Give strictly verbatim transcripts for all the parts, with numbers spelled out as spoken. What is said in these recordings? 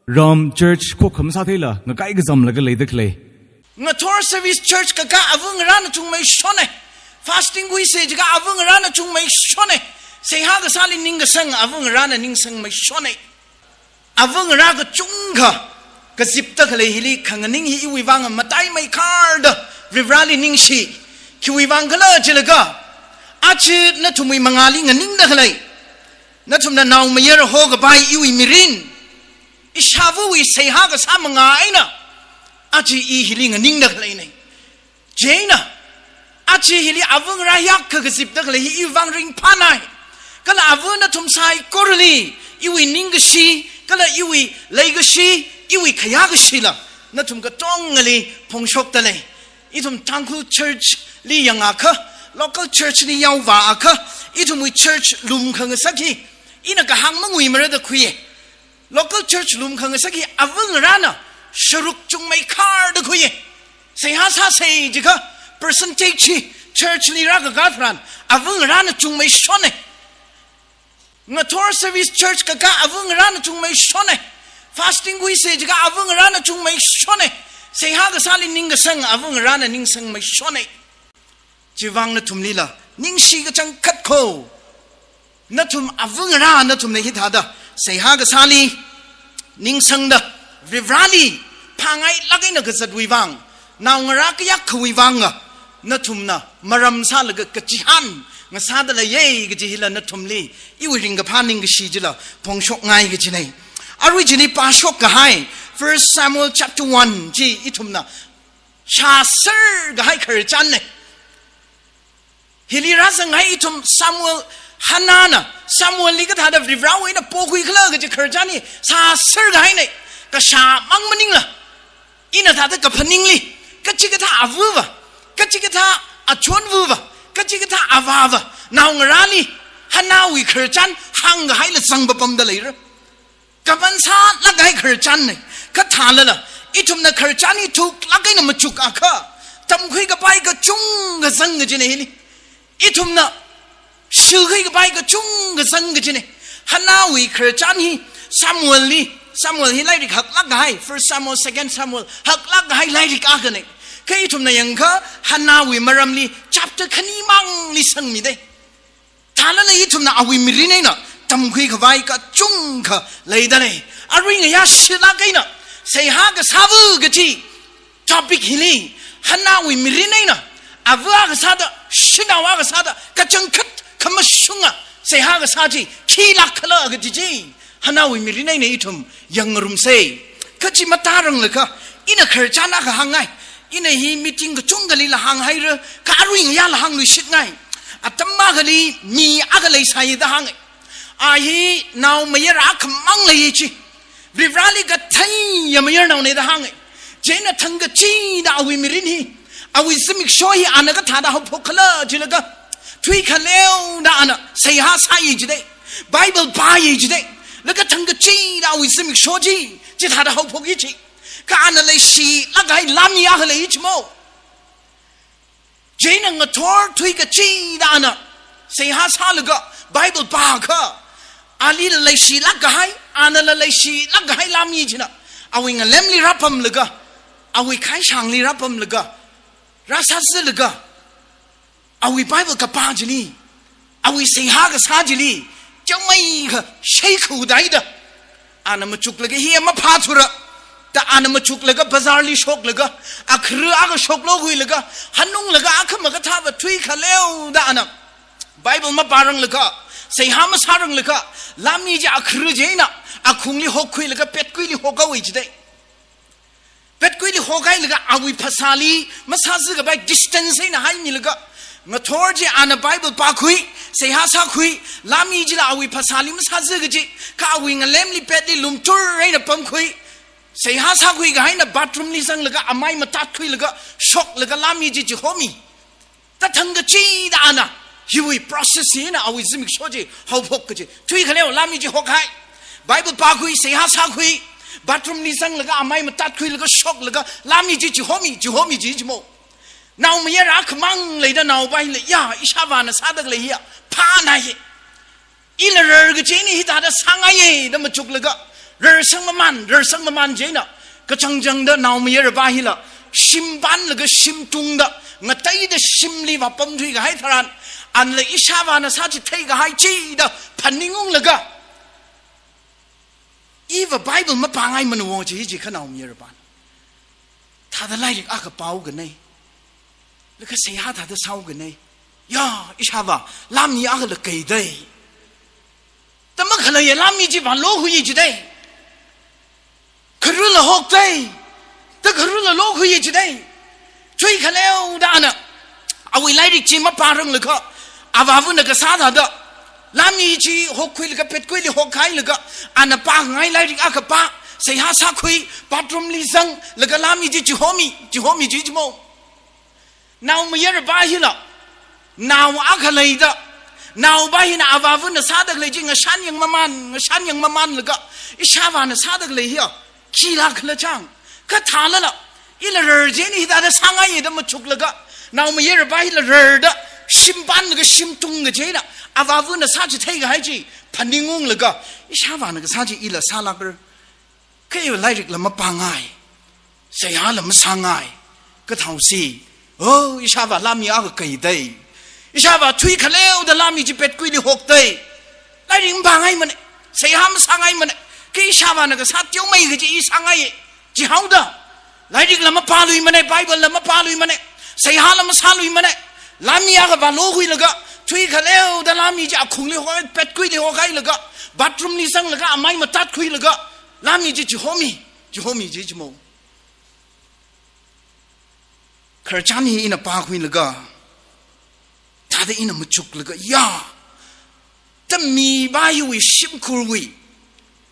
Ram church khokkha masātheila, ngakai kazamlaga leida khalei. Ngathor service church kaka ava ngarāna chungmeishonei. Fasting khuisa jiakha ava ngarāna chungmeishonei. Seihā kasāli ningkasang ava ngarāna ningsangmeishonei. Ava ngarā kachungkha kazipda khalei hili khanganing hi iwui vang mataimei kharda Varivarali ningshi. Khiwui vang khala jilaga, aja nathumwui mangāli nganingda khalei, nathumna naomayara hokapai iwui mirin, ishāvawui seihā kasā mangā eina aja i hili nganingda khaleinei. Chieina, aja hili ava ngarā yākha kazipda khalei hi iwui vang ringphānei. Kala ava nathum saikorali iwui ningkashi, kala iwui leikashi, iwui khayākashila nathum katongali phongshokda lei. Ithum Tangkhul church li yangakha, local church li yaovāakha, ithumwui church lumkhangasak hi ina kahāng manguimara da khuiye. Local church lumkhangasak hi ava ngarāna sharuk chungmei kharda khuiye. Seihā sāsa jiakha percentage hi church li rākakā tharan ava ngarāna chungmeishonei. Ngathor service church kaka ava ngarāna chungmeishonei. Fasting khuisa jiakha ava ngarāna chungmeishonei. Seihā kasāli ningkasang ava ngarāna ningsangmeishonei. Chivang nathumlila ningshi kachangkhat kho. Nathum ava ngarā nathumna hithāda seihā kasāli ningsangda Varivarali phāngailāk eina kazatwui vang, naongarā kayākhawui vanga nathumna maram sālaga kachihān ngasāda leiye kaji hila nathumli iwui ringkaphā ningkashi chila phongshokngai kajinei. Arui chili pāshok kahai First Samuel chapter one chi ithumna shāser kahai khararchannei. Hili rāzanghai ithum Samuel, Hannahna Samuelli kathāda Varivarawui eina pokhuikhala kaji khararchan hi shāser kahainei. Kashāmang maningla, ina thāda kaphaningli, kachikathā avava, kachikathā achonvava, kachikathā avāva naongarāli Hannahwui khararchan hāngkahaila zangpapamda leira. Kapansālāk kahai khararchannei. Kathālala, ithumna khararchan hi thuklāk eina machukakha, tamkhui kapai kachungkha zang kajinei hili. Ithumna shikhui kapai kachungkha zang kajinei. Hannahwui khararchan hi Samuelli, Samuel hi lairik haklāk kahai, First Samuel, Second Samuel, haklāk kahai lairik akhanei. Kha ithumna yangakha Hannahwui maramli chapter khanimangli sangmidei. Thālala ithumna awui mirin eina tamkhui kapai kachungkha leidalei. Arui ngayā shilāk eina seihā kasāva kaji topic hili Hannahwui mirin eina ava kasāda, shanao kasāda, kachangkhat khamashunga seihā kasā chi khilākkhala kaji chi Hannahwui mirin eina ithum yangngarumsei. Kha chi matāranglakha, ina khararchan akha hāngngai. Ina hi meeting kachungkhali la hānghaira, kha arui ngayā la hāngluishitngai. Atam akhali mi akha leisai da hānge. A hi naomayara akhamang lei chi. Varivarali katheiya mayarnaonei da hānge. Chieina thangkachida awui mirin hi, awui zimiksho hi ana kathāda haophokkhala jilaga, thuikhaleo da ana seihā sāye jidei, Bible pāye jidei. Laga thangkachida awui zimiksho chi chithāda haophoki chi. Kha ana leishilāk kahai lāmi akha lei chi mo. Chieina ngathor thuikachida ana seihā sālaga Bible pākha, alila leishilāk kahai, anala leishilāk kahai lāmi china awui ngalemli rāpamlaga, awui khaishangli rāpamlaga, rāsāzalaga, awui Bible kapā chili, awui seihā kasā chili, changmeikha sheikhudaida, ana machuklaga hi maphāthura da ana machuklaga bazarli shoklaga, akhara akha shoklo khuilaga, hanunglaga akhama kathāva thuikhaleo da ana Bible mapāranglakha, seihā masāranglakha, lāmi chi akhara chieina akhungli hokkhuilaga petkuili hokhaowe jidei. Petkuili hokhailaga awui phasāli masāzakapai distance eina haimilaga, ngathor chi ana Bible pākhui, seihā sākhui, lāmi chila awui phasāli masāzaka chi, kha awui ngalemli petli lumtur eina pamkhui, seihā sākhui kahaina bathroom li zanglaga amai matatkhuilaga shoklaga lāmi chi chihomi. Kathangkachida ana hiwui process hina awui zimiksho chi haophok kaji. Thuikhaleo lāmi chi hokhai. Bible pākhui, seihā sākhui, bathroom li zanglaga amai matatkhuilaga shoklaga lāmi chi chihomi, chihomi chi chi mo. Naomayara akhamang leida naopaila, ya, ishāvāna sāda khalei hiya phānaiye. Ila rar kachi eina hithāda sāngaiye da machuklaga, Rarsang maman, rarsang maman chieina, kachangchangda naomayarapa hila, shim panlaga shim tungda, ngateida shimli vāpamthui kahai tharan, anla ishāvāna sāchithei kahai chida phaningunglaga, iva Bible mapāngaimana wo chi, chi kha naomayarapana. Thāda lairik akha pāhaokanei. Laga seihā thāda sāhaokanei. Ya, ishāvā, lāmi akhala kaidei. Da makhalei ya lāmi chi vālohui jidei. Kharula hokdei. Da kharula lohui jidei. Thuikhaleoda ana, awui lairik chi mapāranglakha, avāvana kasā thāda, lāmi chi hokkhuilaga, petkuili hokhailaga, ana pāngai lairik akha pā, seihā sākhui, bathroom li zanglaga lāmi chi chihomi, chihomi chi chimo. Naomayarapa hila, nao akha leida, naopa hina avāvana sāda khalei chi ngashan yang maman, ngashan yang mamanlaga, ishāvāna sāda khalei hiya, khila khala chang, kathālala, ila rar chieina hithāda sāngaiye da machuklaga, naomayarapa hila rarda, shim panlaga shim tung kaji eina, avāvana sāchithei kahai chi phaningunglaga, ishāvāna kasā chi ila sālākra. Kha iva lairikla mapāngai, seihāla masāngai, kathāhaosi, oh, ishāvā lāmi akha kaidei. Ishāvā thuikhaleoda lāmi chi petkuili hokdei. Lairik mapāngaimanei, seihā masāngaimanei. Kha ishāvāna kasā teomei kaji i sāngaiye, chihaoda, lairikla mapāluimanei, Bible la mapāluimanei, seihāla masāluimanei. Lāmi akha vālohuilaga, thuikhaleoda lāmi chi akhungli hokhai, petkuili hokhailaga, bathroom li zanglaga, amai matatkhuilaga, lāmi chi chihomi, chihomi chi chimo. Khararchan hi ina pākhuilaga, thāda ina machuklaga, ya, da mipa hiwui shimkhurwui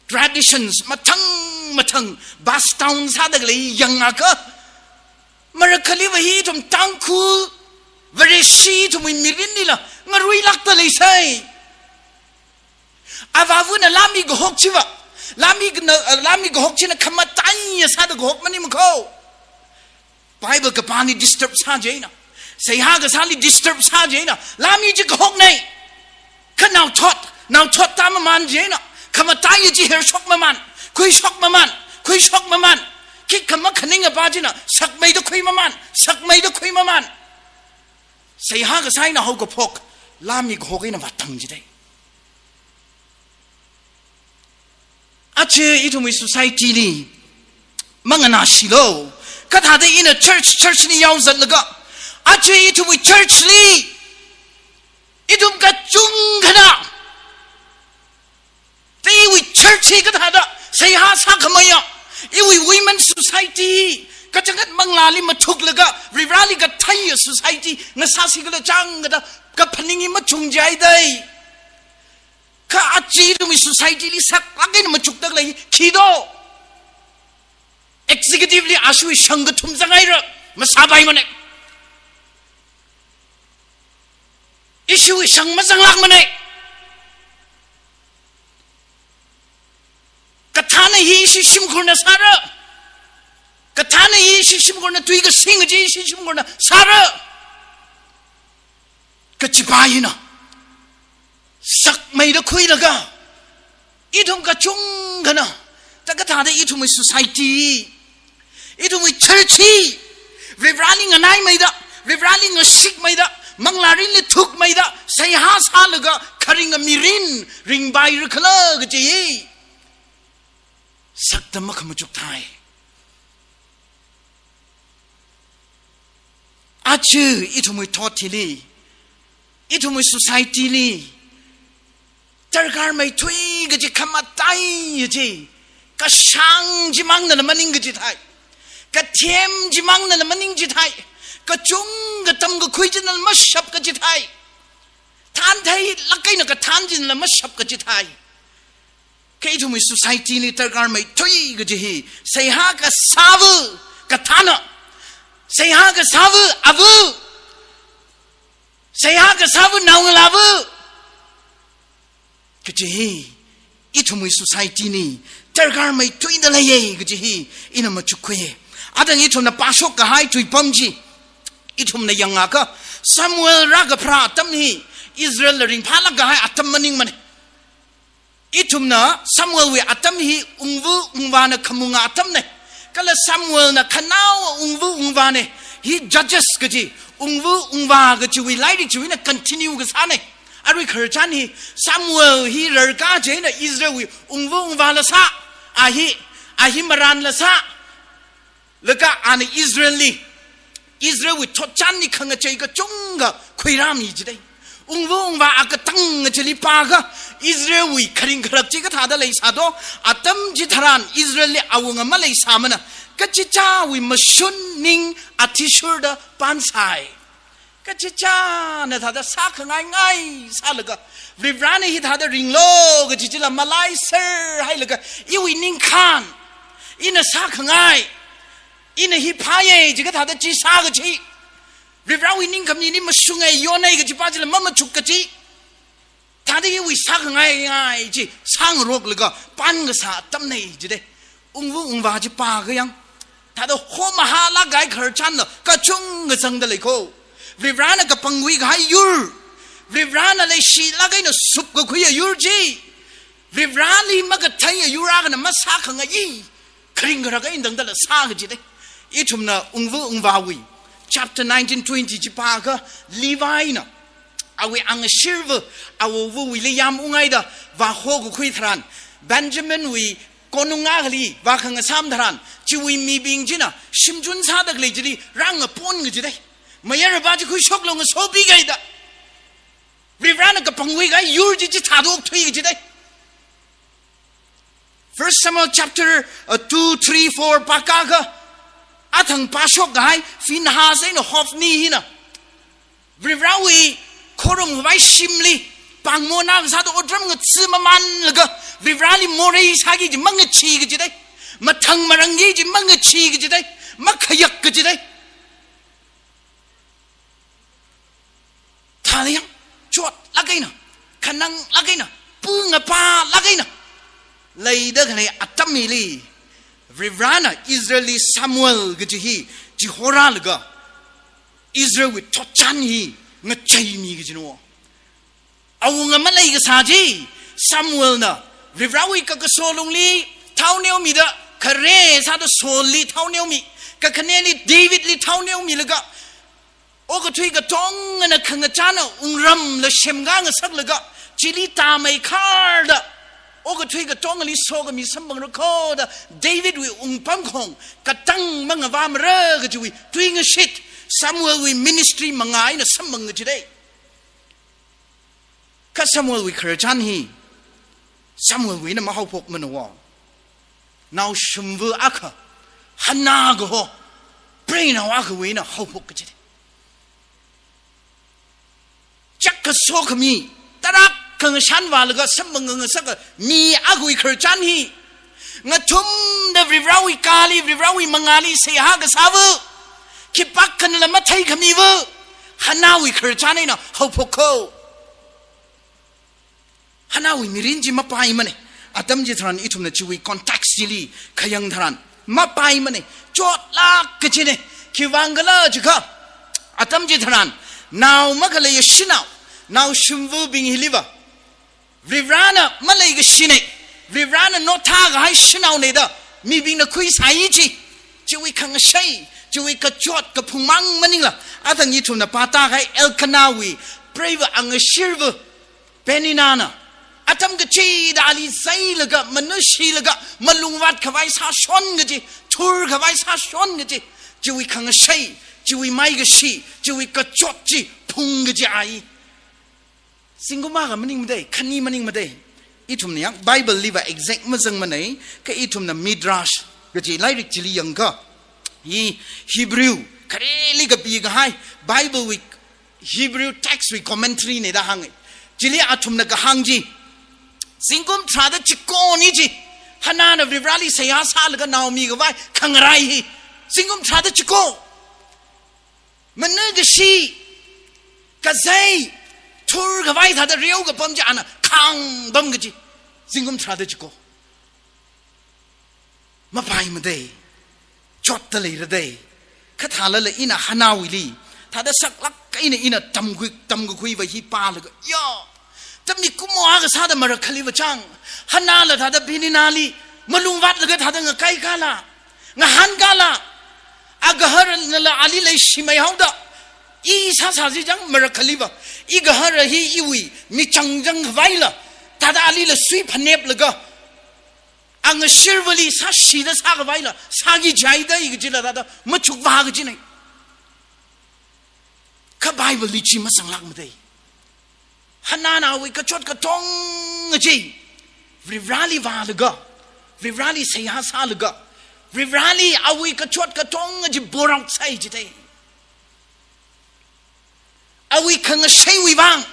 traditions mathang mathang pass down sāda khalei yangakha, marakhaliva hi ithum Tangkhul, Vareshi ithumwui mirinlila ngaruilākda leisai. Avāvana lāmi kahok chiva, lāmi kana, lāmi kahok china khamataiya sāda kahok maningmana kho. Bible kapāli disturb sā chieina, seihā kasāli disturb sā chieina, lāmi chi kahoknei. Kha naothot, naothot tāmaman chieina, khamataiya chi hershok maman, khuishok maman, khuishok maman. Khikha makhaningapa china, sakmeida khui maman, sakmeida khui maman. Seihā kasā eina haokaphok, lāmi kahok eina vātang jidei. Aja ithumwui society li manganāshilo. Kathāda ina church, church li yaozatlaga, aja ithumwui church li, ithum kachungkhana, iwui church hi kathāda seihā sākhameiya, iwui women society, kachangkhat manglāli mathuklaga, Varivarāli katheiya society ngasāsi khala chang kathā kaphaning hi machungchaidei. Kha aja ithumwui society li saklāk eina machukda khalei khi do? Executive li ashiwui shang kathum zangngaira, masāpaimanei. Ishiwui shang mazanglākmanei. Kathāna hi ishi shimkhurna sāra. Kathāna hi ishi shimkhurna, tui kasing kaji ishi shimkhurna sāra. Kachipa hina sakmeida khuilaga, ithum kachungkhana, da kathāda ithumwui society, ithumwui church hi, Varivarāli nganaimeida, Varivarāli ngashikmeida, manglārinli thukmeida, seihā sālaga kharinga mirin ringpaira khala kaji hi sakta makhamachuk thai. Aja ithumwui thot hili, ithumwui society li, darkar meithui kaji khamataiya chi, kashang chimangnala maning kaji thai, kathem chimangnala maning kaji thai, kachungkha tamkakhui chinala mashap kaji thai, thantheilāk eina kathan chinala mashap kaji thai. Kha ithumwui society li darkar meithui kaji hi, seihā kasāva kathāna, seihā kasāva ava, seihā kasāva naongalāva kaji hi, ithumwui society li darkar meithuida leiya kaji hi ina machukkhuiya. Athang ithumna pāshok kahai tuipam chi, ithumna yangakha, Samuel rākapharā atam hi Israel la ringphālāk kahai atam maningmanei. Ithumna Samuelwui atam hi ungva ungvāna khamunga atamna. Kala Samuelna khanaowa ungva ungvāna. Hi Judges kaji, ungva ungvā kajiwui lairik chiwuina continue kasāna. Arui khararchan hi Samuel hi rarkā chieina Israelwui ungva ungvāla sā. A hi, a hi marānla sā. Laga ana Israelli, Israelwui thotchanli khangachei kachungkha khuirāmi jidai. Ungva ungvā akatang ngachili pākha Israelwui kharing kharak chi kathāda leisā do, atam chitharan Israelli awunga maleisāmana, kachichāwui mashun ning athishurda pānsai. Kachichāna thāda sākhangai ngai sālaga, Varivarana hithāda ringlu kaji chila malaiser hailaga, iwui ningkhān, ina sākhangai, ina hi phāya jikathāda chi sā kachi, Varivarawui ningkhaminili mashunga yonai kachi pa chila mamachuk kachi. Thāda iwui sākhangai ngai chi sāngaroklaga pānkasā atamna jidai. Ungva ungvā chi pākha yang, thāda homahālāk kahai khararchanla kachungkha zangda lei ko. Varivarana kapangkhui kahai yur, Varivarana leishilāk eina supkakhuiya yur chi, Varivarali makatheiya yur akhana masākhangai, kharing kharak eina tangdala sā kajidai. Ithumna ungva ungvāwui chapter nineteen twenty chi pākha, Levina awui angashirva, awowuwuili yam ungaida vāhokakhui tharan, Benjaminwui konung akhali vākhangasam tharan, chiwui mibing china shimchun sāda khalei chili rāngapon kajidai. Mayarva chi khuishoklu ngasopikaida, Varivarana kapangkhui kahai yur chi chithāda okthui kajidai. First Samuel chapter, uh, two, three, four pākakha, athang pāshok kahai Phinehas eina Hophni hina Varivarawui khorumkhavai shimli pāngmona kasāda otram ngatsi mamanlaga, Varivarali morei sāki kaji mangachee kajidai. Mathang marangki kaji mangachee kajidai. Makhayak kajidai. Thāda yang, chotlāk eina, khananglāk eina, pungapālāk eina leida khalei atam hili, Varivarana Israelli Samuel kaji hi chihorālaga, Israelwui thotchan hi ngacheimi kajina. Awunga maleikasā chi, Samuelna Varivarawui kakaso lungli thao neomida, khare sāda Saulli thao neomi, kakhaneli Davidli thao neomilaga, okathui katongana khangachāna wungramla semkā ngasaklaga, chili tāmeikharda, okathui katongali sokhami samphangra kho da, Davidwui wungpamkhong katang mangavāmara kajiwui tuingashit, Samuelwui ministry mangā eina samphang kajidai. Kha Samuelwui khararchan hi Samuelwui eina mahaophokmana wo. Naoshimva akha, Hannah kaho, preinao akhawui eina haophok kajidai. Chak kasokhami, tarākha ngashanvālaga samphang ngasaka mi akhawui khararchan hi, ngathumda Varivarawui kali, Varivarawui mangāli seihā kasāva, khipākhanala matheikhamiva, Hannahwui khararchan eina haophok kho. Hannahwui mirin chi mapaimana. Atam chitharan ithumna chiwui context chili khayang tharan mapaimana. Chotlāk kachina. Khiwuivang khala jiakha, atam chitharan nao makhaleiya shanao, naoshimvabing hiliva, Varivarana maleikashina, Varivarana nothā kahai shanaona da mibingna khuisai chi, chiwui khangashei, chiwui kachot kaphungmang maningla, athang ithumna pātākahai Elkanahwui preiva angashirva Peninnahna atam kachida ali sailaga, manashilaga, malungvātkhavai sāshon kaji, thurkhavai sāshon kaji, chiwui khangashei, chiwui maikashi, chiwui kachot chi phung kaji ai. Zingkum akha maningmada, khani maningmada. Ithumna yang Bible liva exact mazangmana, kha ithumna Midrash kaji lairik chili yangakha, hi Hebrew khareli kapikahai Bible wui, Hebrew text wui commentary na da hānga. Chili athumna kahāng chi, zingkum tharāda chikona chi, Hannahna Varivarali seihā sālaga nao mikhavai khangarai hi, zingkum tharāda chiko. Manakashi, kazei, thurkhavai thāda reokapam chi ana khāngpam kaji, zingkum tharāda chiko. Mapaimada, chotda leirada. Kha thālala ina Hannahwuili thāda saklāk eina ina tamkhui, tamkakhuiva hi pālaga, ya, Thāda mikumo akha sāda marakkhali vāchang. Hannahla thāda Peninnahli malungvātlaga thāda ngakaikala, ngahānkala, agaharnala ali leishimeihaoda, i sāsā chi chang marakkhali va, i gahara hi iwui michang chang khavaila, thāda alila sui phaneplaga, angashirvali sāshida sākhavaila sāki jaida i kajila thāda machukvā kajina. Kha Bible li chi mazanglākmana dei. Hannahna awui kachot katonga chi Varivarali vālaga, Varivarali seihā sālaga, Varivarali awui kachot katonga chi boraosai jidei. Awui khangasheiwui vang,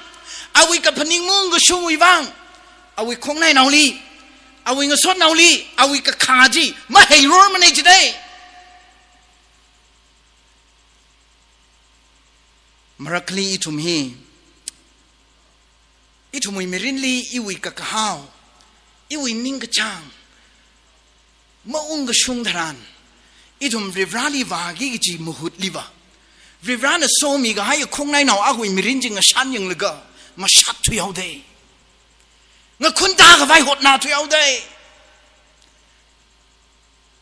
awui kaphaning maungkashungwui vang, awui khongnainaoli, awui ngasotnaoli, awui kakhā chi maheirormana jidei. Marakkhali ithum hi, ithumwui mirinli iwui kakahao, iwui ningkachāng maungkashung tharan, ithum Varivarali vāki kaji mahutli va, Varivarana somikahai khongnainao akhawui mirin chi ngashan yanglaga mashat thuihaodei. Ngakhunta khavai hotna thuihaodei.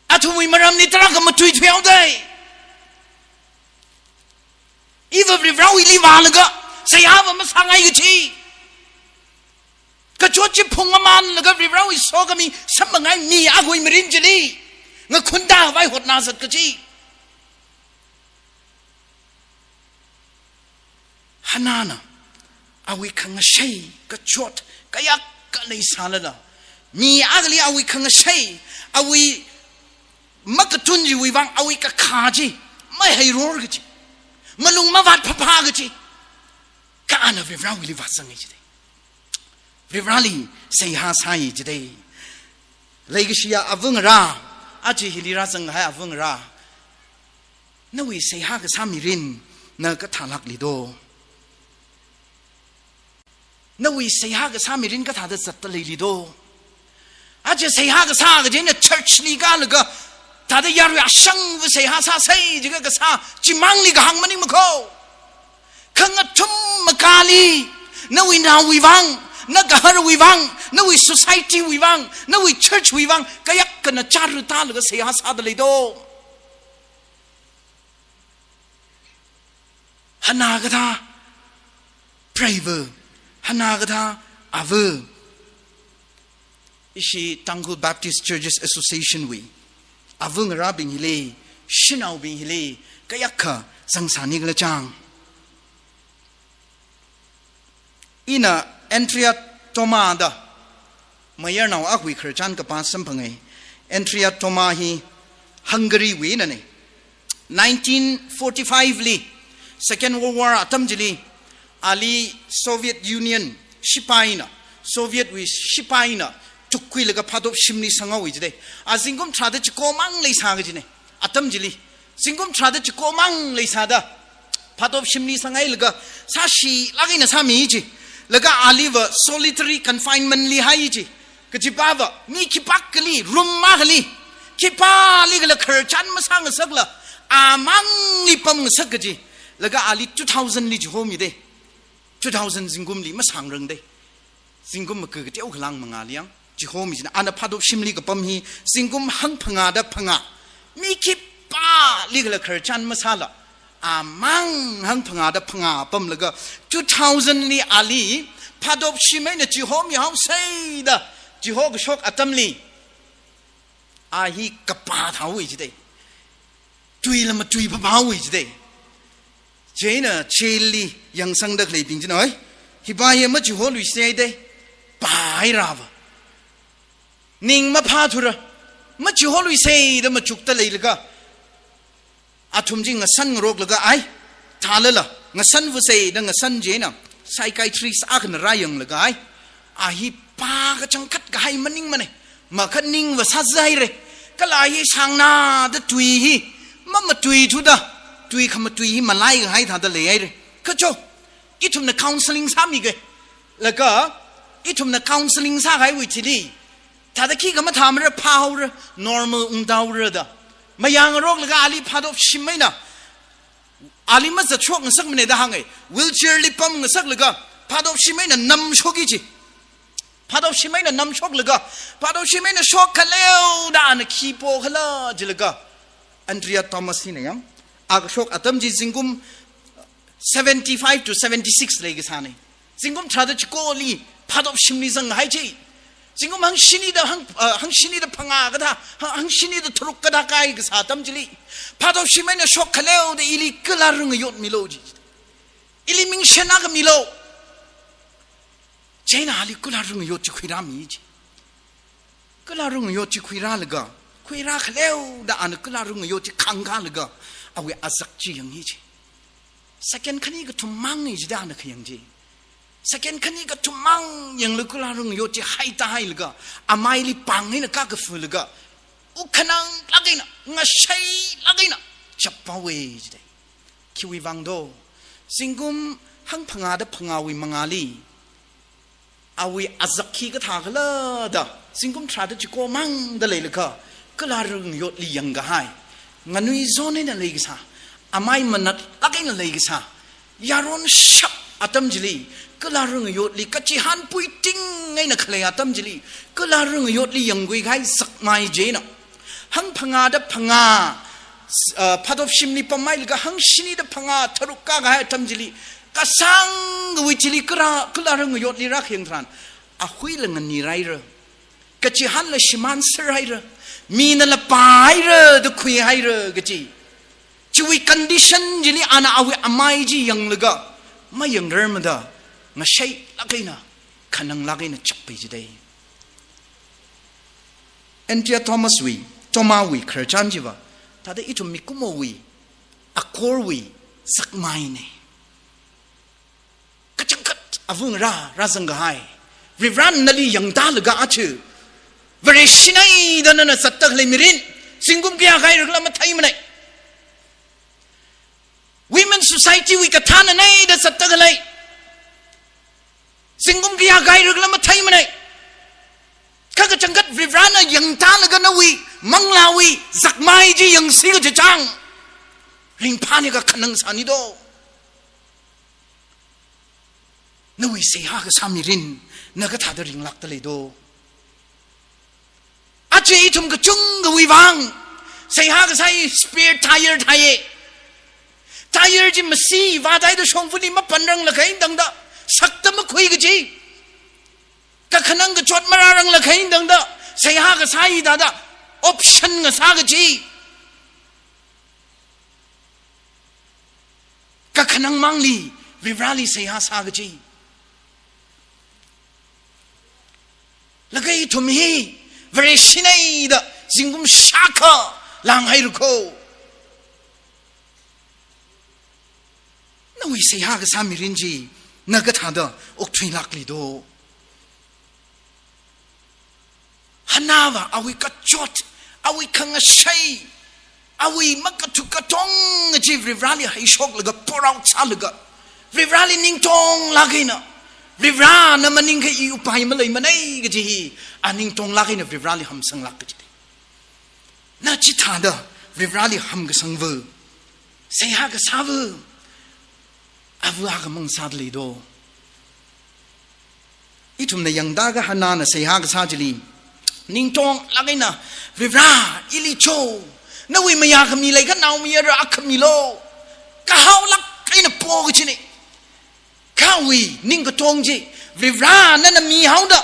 Athumwui maramli tarākha matui thuihaodei. Iva Varivarawuili vālaga seihā va masāngai kaji, kachot chi phungmamanlaga Varivarawui sokhami samphangai mi akhawui mirin chili ngakhunta khavai hotna zat kaji. Hannahna awui khangashei kachot kayākha leisālala, mi akhali awui khangashei, awui makatun chiwui vang awui kakhā chi maheiror kaji, malung mavāt phapha kaji, kha ana Varivarawuili vāzanga jidei. Varivarali seihā sāi jidei. Leikashiya avāngarā, aja hili rāzanghai avāngarā, nawui seihā kasā mirin na kathālākli do? Nawui seihā kasā mirin kathāda zatda leili do? Aja seihā kasā kajina church li kālaga thāda yarui ashangva seihā sāsai jiakha kasā chimangli kahāng maningmana kho. Khangathum makāli, nawui naowui vang, na gaharwui vang, nawui society wui vang, nawui church wui vang, kayākha na chara tālaga seihā sāda lei do? Hannah kathā preiva, Hannah kathā ava. Ishi Tangkhul Baptist Churches Association wui avāngarābing hili, shanaobing hili, kayākha zangsāni kala chang. Ina Andrea Toma da mayarnao akhawui khararchan kapā samphangai. Andrea Toma hi Hungary wuinanei. Nineteen forty-five li, Second World War atam chili, ali Soviet Union shipaina, Soviet wui shipaina tukkhuilaga phātop shimli sanghaowa jidei. A zingkum tharāda chikomang leisā kajinei. Atam chili zingkum tharāda chikomang leisāda phātop shimli sanghailaga sāshilāk eina sāmi ji. Laga aliva solitary confinement li hai ji. Kajipava mi khipākhali, room akhali, khipālikhala khararchan masāngasakla, amangli pamngasak kaji. Laga ali two thousand li chihomidei. Two thousand zingkumli masāngrangdei. Zingkum maka kateo khalang mangāli yang chihomi jina. Ana phātop shimli kapam hi zingkum hangphangāda phangā. Mi khipālikhala khararchan masāla, amang hangphangāda phangā pamlaga, two thousand li ali phātop shim eina chihomihaosai da chihokashok atamli, a hi kapā thāhaowa jidei. Tuila matui phaphaowa jidei. Chieina jail li yangsangda khaleibing china, oi, hipa hi machiholuisei da pāhairava, ning maphāthura, machiholuisei da machukta leilaga, athum chi ngasan ngaroklaga, ai, thālala ngasanvasei da ngasan chieina, psychiatrist akhana rāyanglaga, ai, a hi pā kachangkhat kahai maningmanei. Makhaning va sāzairai. Kala hi sāngnada tui hi mamatuithuda, tui khamatui hi malai kahai thāda leihaira. Kha cho, ithumna counseling sāmiga. Laga ithumna counseling sākahaiwui thili, thāda khikha mathāmara, phāhaora, normal ungdaora da mayāngaroklaga ali phātop shim eina ali mazatshok ngasakmanei da hāngai. Wheelchair li pamngasaklaga, Phatop shim eina namshoki ji. Phatop shim eina namshoklaga, phatop shim eina shokkhaleo da ana khi pokhala jilaga, Andrea Thomas hina yang, a kashok atam chi zingkum seventy-five to seventy-six lei kasāna. Zingkum tharāda chikoli phatop shimli zanghai ji. Zingkum hangshinida hang, ah, hangshinida phangā kathā, hang, hangshinida tharuk kathā kai kasā atam chili, phatop shim eina shokkhaleo da ili kala ringayot milo ji. Ili mingsen akha milo. Chieina ali kala ringayot chi khuirāmi ji. Kala ringayot chi khuirālaga, khuirākhaleo da ana kala ringayot chi khangkālaga, awui azak chi yanghi ji. Second khani kathum mang ni jida ana khayang ji. Second khani kathum mang yanglaga kala ringayot chi haitahailaga, amaili pāng eina kakafulaga, wuk khananglāk eina, ngashailāk eina chaphaowa jida. Khiwui vang do? Zingkum hangphangāda phangāwui mangāli, awui azak khi kathā khala da, zingkum tharāda chiko mangda leilakha, kala ringayotli yangkahai, nganuizon eina leikasā, amai manatlāk eina leikasā, yaron shap atam chili, kala ringayotli, kachihān puiting eina khalei atam chili, kala ringayotli yangkhui kahai zakmai chieina. Hangphangāda phangā, s-, ah, phatop shimli pamhailaga hangshinida phangā tharuk kakahai atam chili, kasāngkawui chili kala, kala ringayotli rākhayang tharan, ahuila nganiraira, kachihānla shimānserhaira, minala pāhaira da khuihaira kaji. Chiwui condition chili ana awui amai chi yanglaga, mayangrarmada, ngashailāk eina, khananglāk eina chappai jida. Andrea Thomas wui, Thomas wui khararchan chiva, thāda ithum mikumowui, akorwui, zakmaina. Kachangkhat avung rā, rāzangkahai. Varivarana nali yangtālaga achu, Vareshi eina da nana zatda khalei mirin, zingkum kayākha haira khala matheimanei. Women Society wui kathānanei da zatda khalei, zingkum kayākha haira khala matheimanei. Kha kachangkhat Varivarana yangtālaga nawui manglāwui zakmai chi yangsi kachang, ringphāni ka khanang sāni do? Nawui seihā kasā mirin, na kathāda ringlākda lei do? Aja ithum kachungkhawui vang, seihā kasā hi spare tire thāya. Tire chi masi vātaida shongfali mapanranglakha eina tangda, sakta makhui kaji. Kakhanang kachot marāranglakha eina tangda, seihā kasā hi thāda, option ngasā kaji. Kakhanang mangli, Varivarali seihā sā kaji. Laga ithum hi, Vareshi eina da, zingkum shākha, langhaira ko. Nawui seihā kasā mirin chi, na kathāda, okthuilākli do? Hannahva awui kachot, awui khangashei, awui makathu katong chi Varivarali heishoklaga, pour out sālaga, Varivarali ningtonglāk eina, Varivara na maningakha i upai maleimanei kaji hi, a ningtonglāk eina Varivarali hamsanglāk kaji. Na chithāda Varivarali hamkasangva, seihā kasāva, ava akhamang sāda lei do? Ithumna yangda ka Hannahna seihā kasā chili, ningtonglāk eina, Varivara, ili cho, nawui mayā khami leiakha naomayara akha milo, kahaolāk eina po kajina. Kha awui ningkatong chi, Varivara nana mihaoda,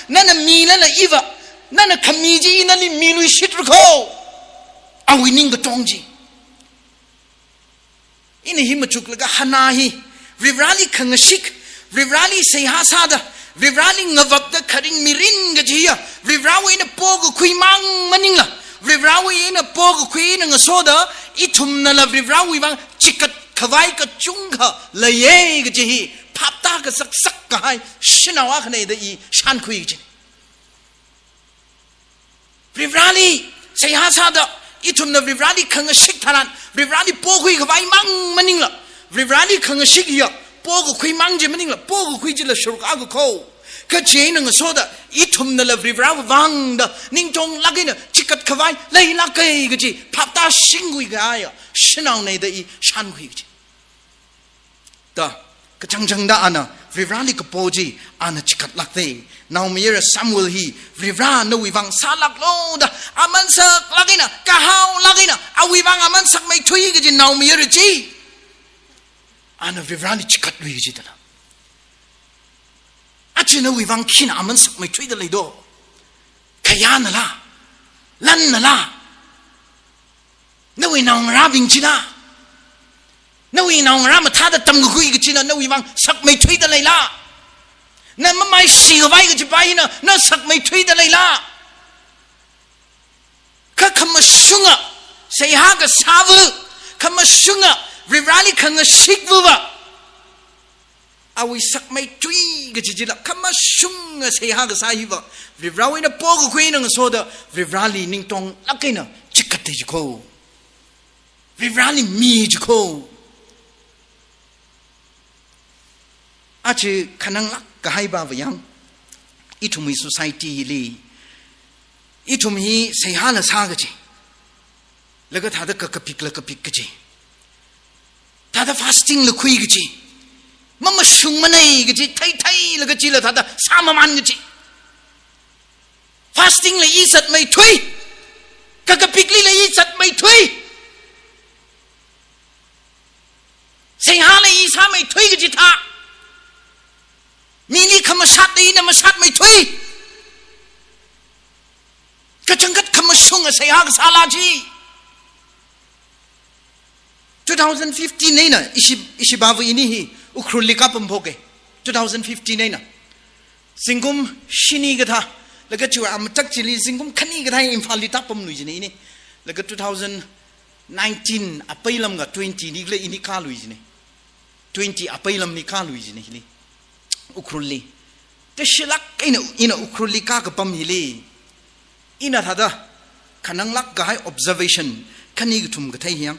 nana milala iva, nana khami chi nali miluishitra ko. Awui ningkatong chi. Ina hi machuklaga Hannah hi, Varivarali khangashik, Varivarali seihā sāda, Varivarali ngavapda kharing mirin kaji hiya, Varivarawui eina pokakhui mang maningla, Varivarawui eina pokakhui eina ngasoda, ithumnala Varivarawui vang chikatkhavai kachungkha leiya kaji hi, phaptā kasaksak kahai shanao akhana da i shānkhui kaji. Varivarali seihā sāda, ithumna Varivarali khangashik tharan, Varivarali pokakhui khavai mang maningla, Varivarali khangashik hiya, pokakhui mang chi maningla, pokakhui chila sharuk akha ko. Kha chieina ngasoda, ithumnala Varivara vangda, ningtonglāk eina, chikatkhavai leilāka kaji, phaptā shingkhui kahaiya, shanaona da i shānkhui kaji. Da, kachangchangda ana, Varivarali kapo chi ana chikatlākte. Naomayara Samuel hi Varivara nawui vang sālāklo da aman saklāk eina, kahao lāk eina, awui vang aman sakmeithui kaji naomayara chi. Ana Varivarali chikatlui kaji tala. Aja nawui vang khina aman sakmeithuida lei do? Khayānala, lannala, nawui naongarābing chila, nawui naongarā mathāda tamkakhui kachila nawui vang sakmeithuida leila? Na mamai shikhavai kajipa hina na sakmeithuida leila? Kha khamashunga seihā kasāva, khamashunga Varivarali khangashikva va, awui sakmeithui kaji chila, khamashunga seihā kasā hiva Varivarawui eina pokakhui eina ngasoda Varivarali ningtonglāk eina chikatde jiko. Varivarali mi jiko. Aja khananglāk kahaipa va yang, ithumwui society hili, ithum hi seihāla sā kaji, laga thāda kakapikla kapik kaji, thāda fasting la khui kaji, mamashungmanei kaji theitheilaga chila thāda sāmaman kaji. Fasting la i zatmeithui, kakapiklila i zatmeithui, seihāla i sāmeithui kaji thā, mili khamashatla ina mashatmeithui. Kachangkhat khamashunga seihā kasāla chi. Two thousand fifteen eina ishi, ishipava ini hi Ukhrulli kapam phoke. Two thousand fifteen eina. Zingkum shini kathā, laga chiwui amatak chili zingkum khani kathā Imphalli tāpamlui jine ini. Laga two thousand nineteen apeilamga twenty nikhala ini kālui jine. Twenty apeilamli kālui jine hili, Ukhrulli. Tashilāk eina ina Ukhrulli kākapam hili, ina thāda khananglāk kahai observation khani kathum kathei hi yang.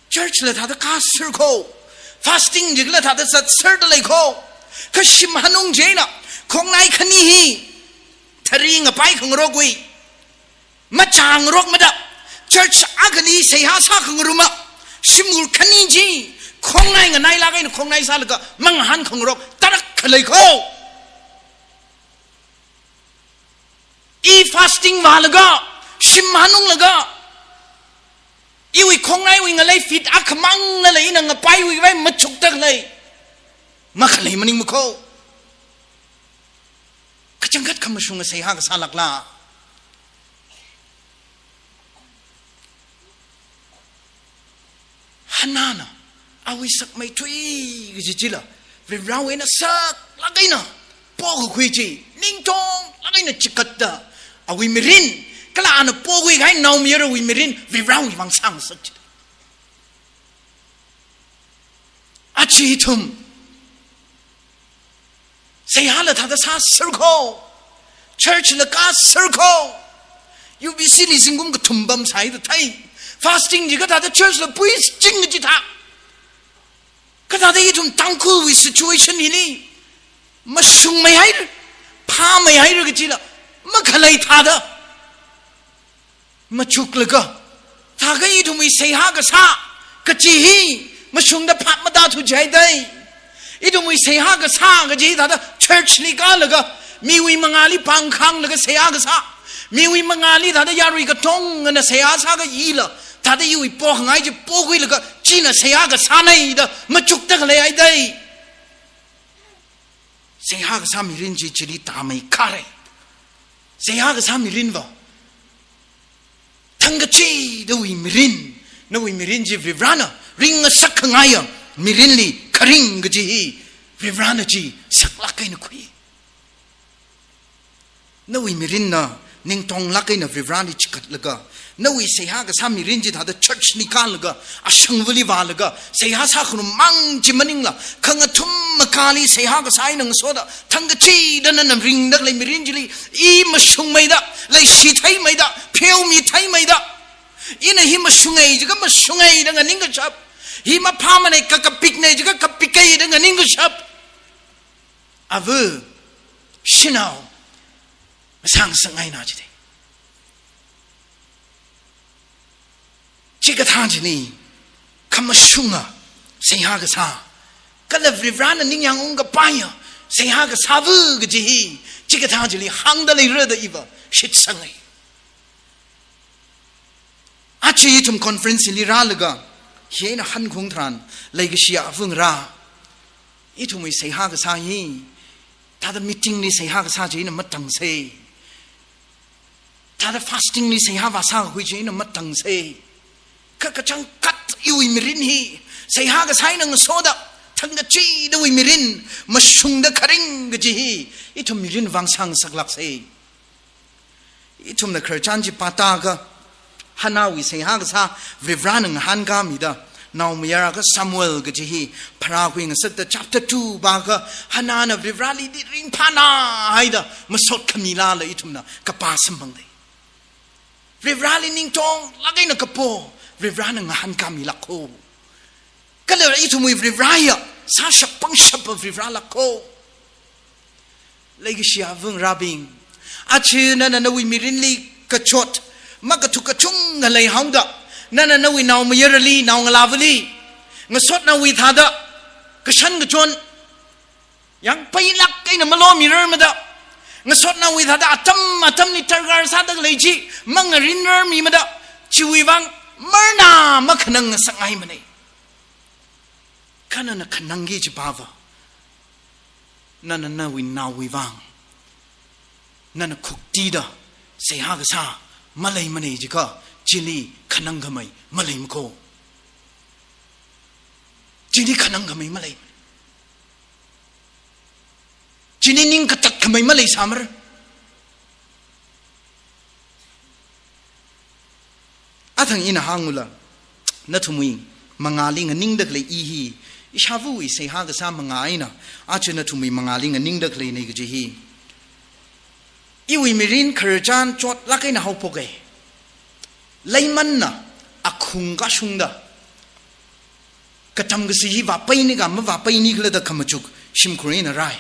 Church la thāda kāser kho, fasting jikla thāda zatserda lei kho, kha shim hanung chieina khongnai khani hi thari ngapai khangarokwui machāngarokmada, church akhali seihā sākhangaruma, shimkhur khani chi khongnai nganailāk eina khongnai sālaga mangahān khangarok tarākha lei kho. I fasting vālaga, shim hanunglaga, iwui khongnaiwui ngalei feet akhamangna lei, ina ngapaiwui vai machuktak lei, makhalei maningma kho. Kachangkhat khamashunga seihā kasālākla? Hannahna awui sakmeithui kaji chila Varivarawui eina saklāk eina pokakhui chi, ningtonglāk eina chikatda, awui mirin, kala ana pokhui kahai naomayarawui mirin Varivarawui vang sāngasak chi. Aja ithum seihāla thāda sāser kho, church la kāser kho, U B C li zingkum kathum pamsai da thei, fasting jikha thāda church la puiching kaji thā. Kha thāda ithum Tangkhulwui situation hili mashungmeihaira, phāmeihaira kajila makhalei thāda machuklaga, thākha ithumwui seihā kasā kaji hi mashungda phap matāthu jihaidei. Ithumwui seihā kasā kaji thāda church li kālaga, miwui mangāli pāngkhanglaga seihā kasā, miwui mangāli thāda yarui katongana seihā sākha ila thāda iwui pokhangai chi pokhuilaga china seihā kasānei da machukda khaleihaidei. Seihā kasā mirin chi chili tāmeikhare. Seihā kasā mirin va thangkachidawui mirin, nawui mirin chi Varivarana ringngasak khangaiya mirinli kharing kaji hi Varivarana chi saklāk eina khui. Nawui mirinna ningtonglāk eina Varivarali chikatlaga, nawui seihā kasā mirin chi thāda church li kālaga, ashangvali vālaga seihā sākhangarumang chi maningla, khangathum makāli seihā kasā eina ngasoda, thangkachida nana ringda khalei mirin chili i mashungmeida, leishi theimeida, pheomi theimeida, ina hi mashungei jikha mashungei da nganingkashap, hi maphāmanei kakapiknei jikha kapikei da nganingkashap, ava shanao masāngasakngaina jidei. Chikathā chini, khamashunga seihā kasā, kala Varivarana ningyāng ungkapaiya seihā kasāva kaji hi, chikathā chili hāngda leira da iva shitsangai. Aja ithum conference li rālaga, hi eina hankaung tharan, leikashi avāva̱ ngarā, ithumwui seihā kasā hi, thāda meeting li seihā kasā chi eina matangsei. Thāda fasting li seihā vāsākhui chi eina matangsei. Kha kachangkhat iwui mirin hi, seihā kasā eina ngasoda, thangkachidawui mirin, mashungda kharing kaji hi, ithum mirin vang sāngasaklāksei. Ithumna khararchan chi pātākha, Hannahwui seihā kasā Varivarana ngahānkāmida, naomayara akha Samuel kaji hi pharākhui ngasakta chapter two pākha, Hannahna Varivarali di ringphānā haida masot khamilala ithumna kapā samphangdalei. Varivarali ningtonglāk eina kapo, Varivarana ngahānkāmilākho. Kala ithumwui Varivara hiya, sāshap pangshapa Varivaralākho. Leikashi avāva̱ ngarābing, aja nana nawui mirinli kachot, makathuk kachungkha leihaoda, nana nawui naomayarali, naongalāvali, ngasotnaowui thāda, kashan kachon, yangpailāk eina malomirarmada, ngasotnaowui thāda atam atamli darkar sāda khalei chi mangarinrarmimada, chiwui vang marna makhanang ngasakngaimanei. Kha nana khanangki kajiva, nana nawui naowui vang, nana khuktida seihā kasā maleimanei jiakha, chili khanangkhamei maleimakho. Chili khanangkhamei malei. Chili ningkatat khamei maleisāmara. Athang ina hāngula, nathumwui mangāli nganingda khalei i hi, ishāvawui seihā kasā mangā eina, aja nathumwui mangāli nganingda khaleinei kaji hi. Iwui mirin khararchan chotlāk eina haophokhai. Leimanna akhung kashungda, katam kasi hi vāpaini kha mavāpaini khala da khamachuk shimkhur eina rāi.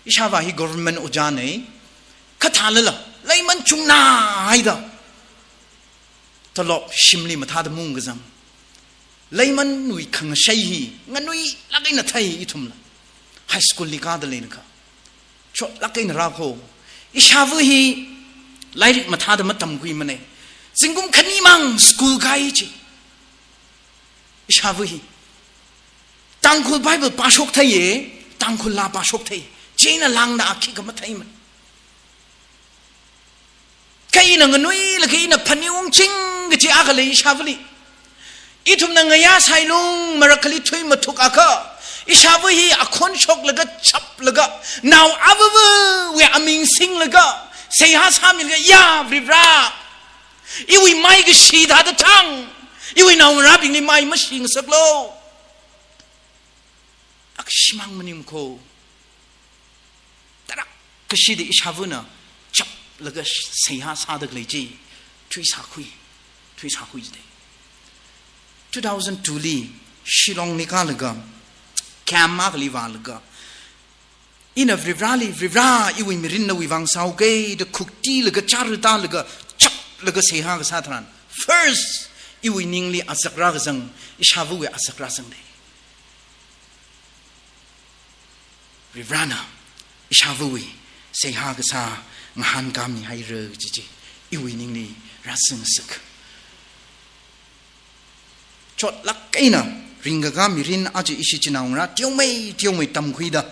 Ishāvā hi government ojānei. Kha thālala, leiman chungnā haida, tolop shimli mathāda maungkazang. Leimanwui khangashei hi nganuilāk eina thei ithumla. High school li kāda leilakha, chotlāk eina rākho. Ishāva hi lairik mathāda matamkhuimanei. Zingkum khanimang school kāi chi. Ishāva hi Tangkhul Bible pāshok theiye, Tangkhul laa pāshok thei. Chieina lāngda a khikha matheimanei. Kha ina nganuilakha ina phaning ungching kachi akha lei ishāvali. Ithumna ngayā sailung marakhali thuimathukakha, ishāva hi akhon shoklaga chaplaga, nao avāva̱wui aming singlaga, seihā sāmilaga, ya Varivara, iwui mai kashi thāda thang, iwui naongarābingli mai mashingasaklu. Akashimang maningkho. Tarākha kashida ishāvana chaplaga seihā sāda khalei chi, thuisākhui, thuisākhui jidei. Two thousand two li Shillong li kālaga, camp akhali vālaga, ina Varivarali, Varivara, iwui mirin nawui vang sāuke da khuktilaga, chara tālaga, chaplaga seihā kasā tharan, first, iwui ningli azak rākazang, ishāvawui azak rāzangdei. Varivarana ishāvawui seihā kasā ngahānkāmihaira kaji chi iwui ningli rāsingasak. Chotlāk eina ringkakā mirin aja ishi chinaongarā teomei teomei tamkhuida,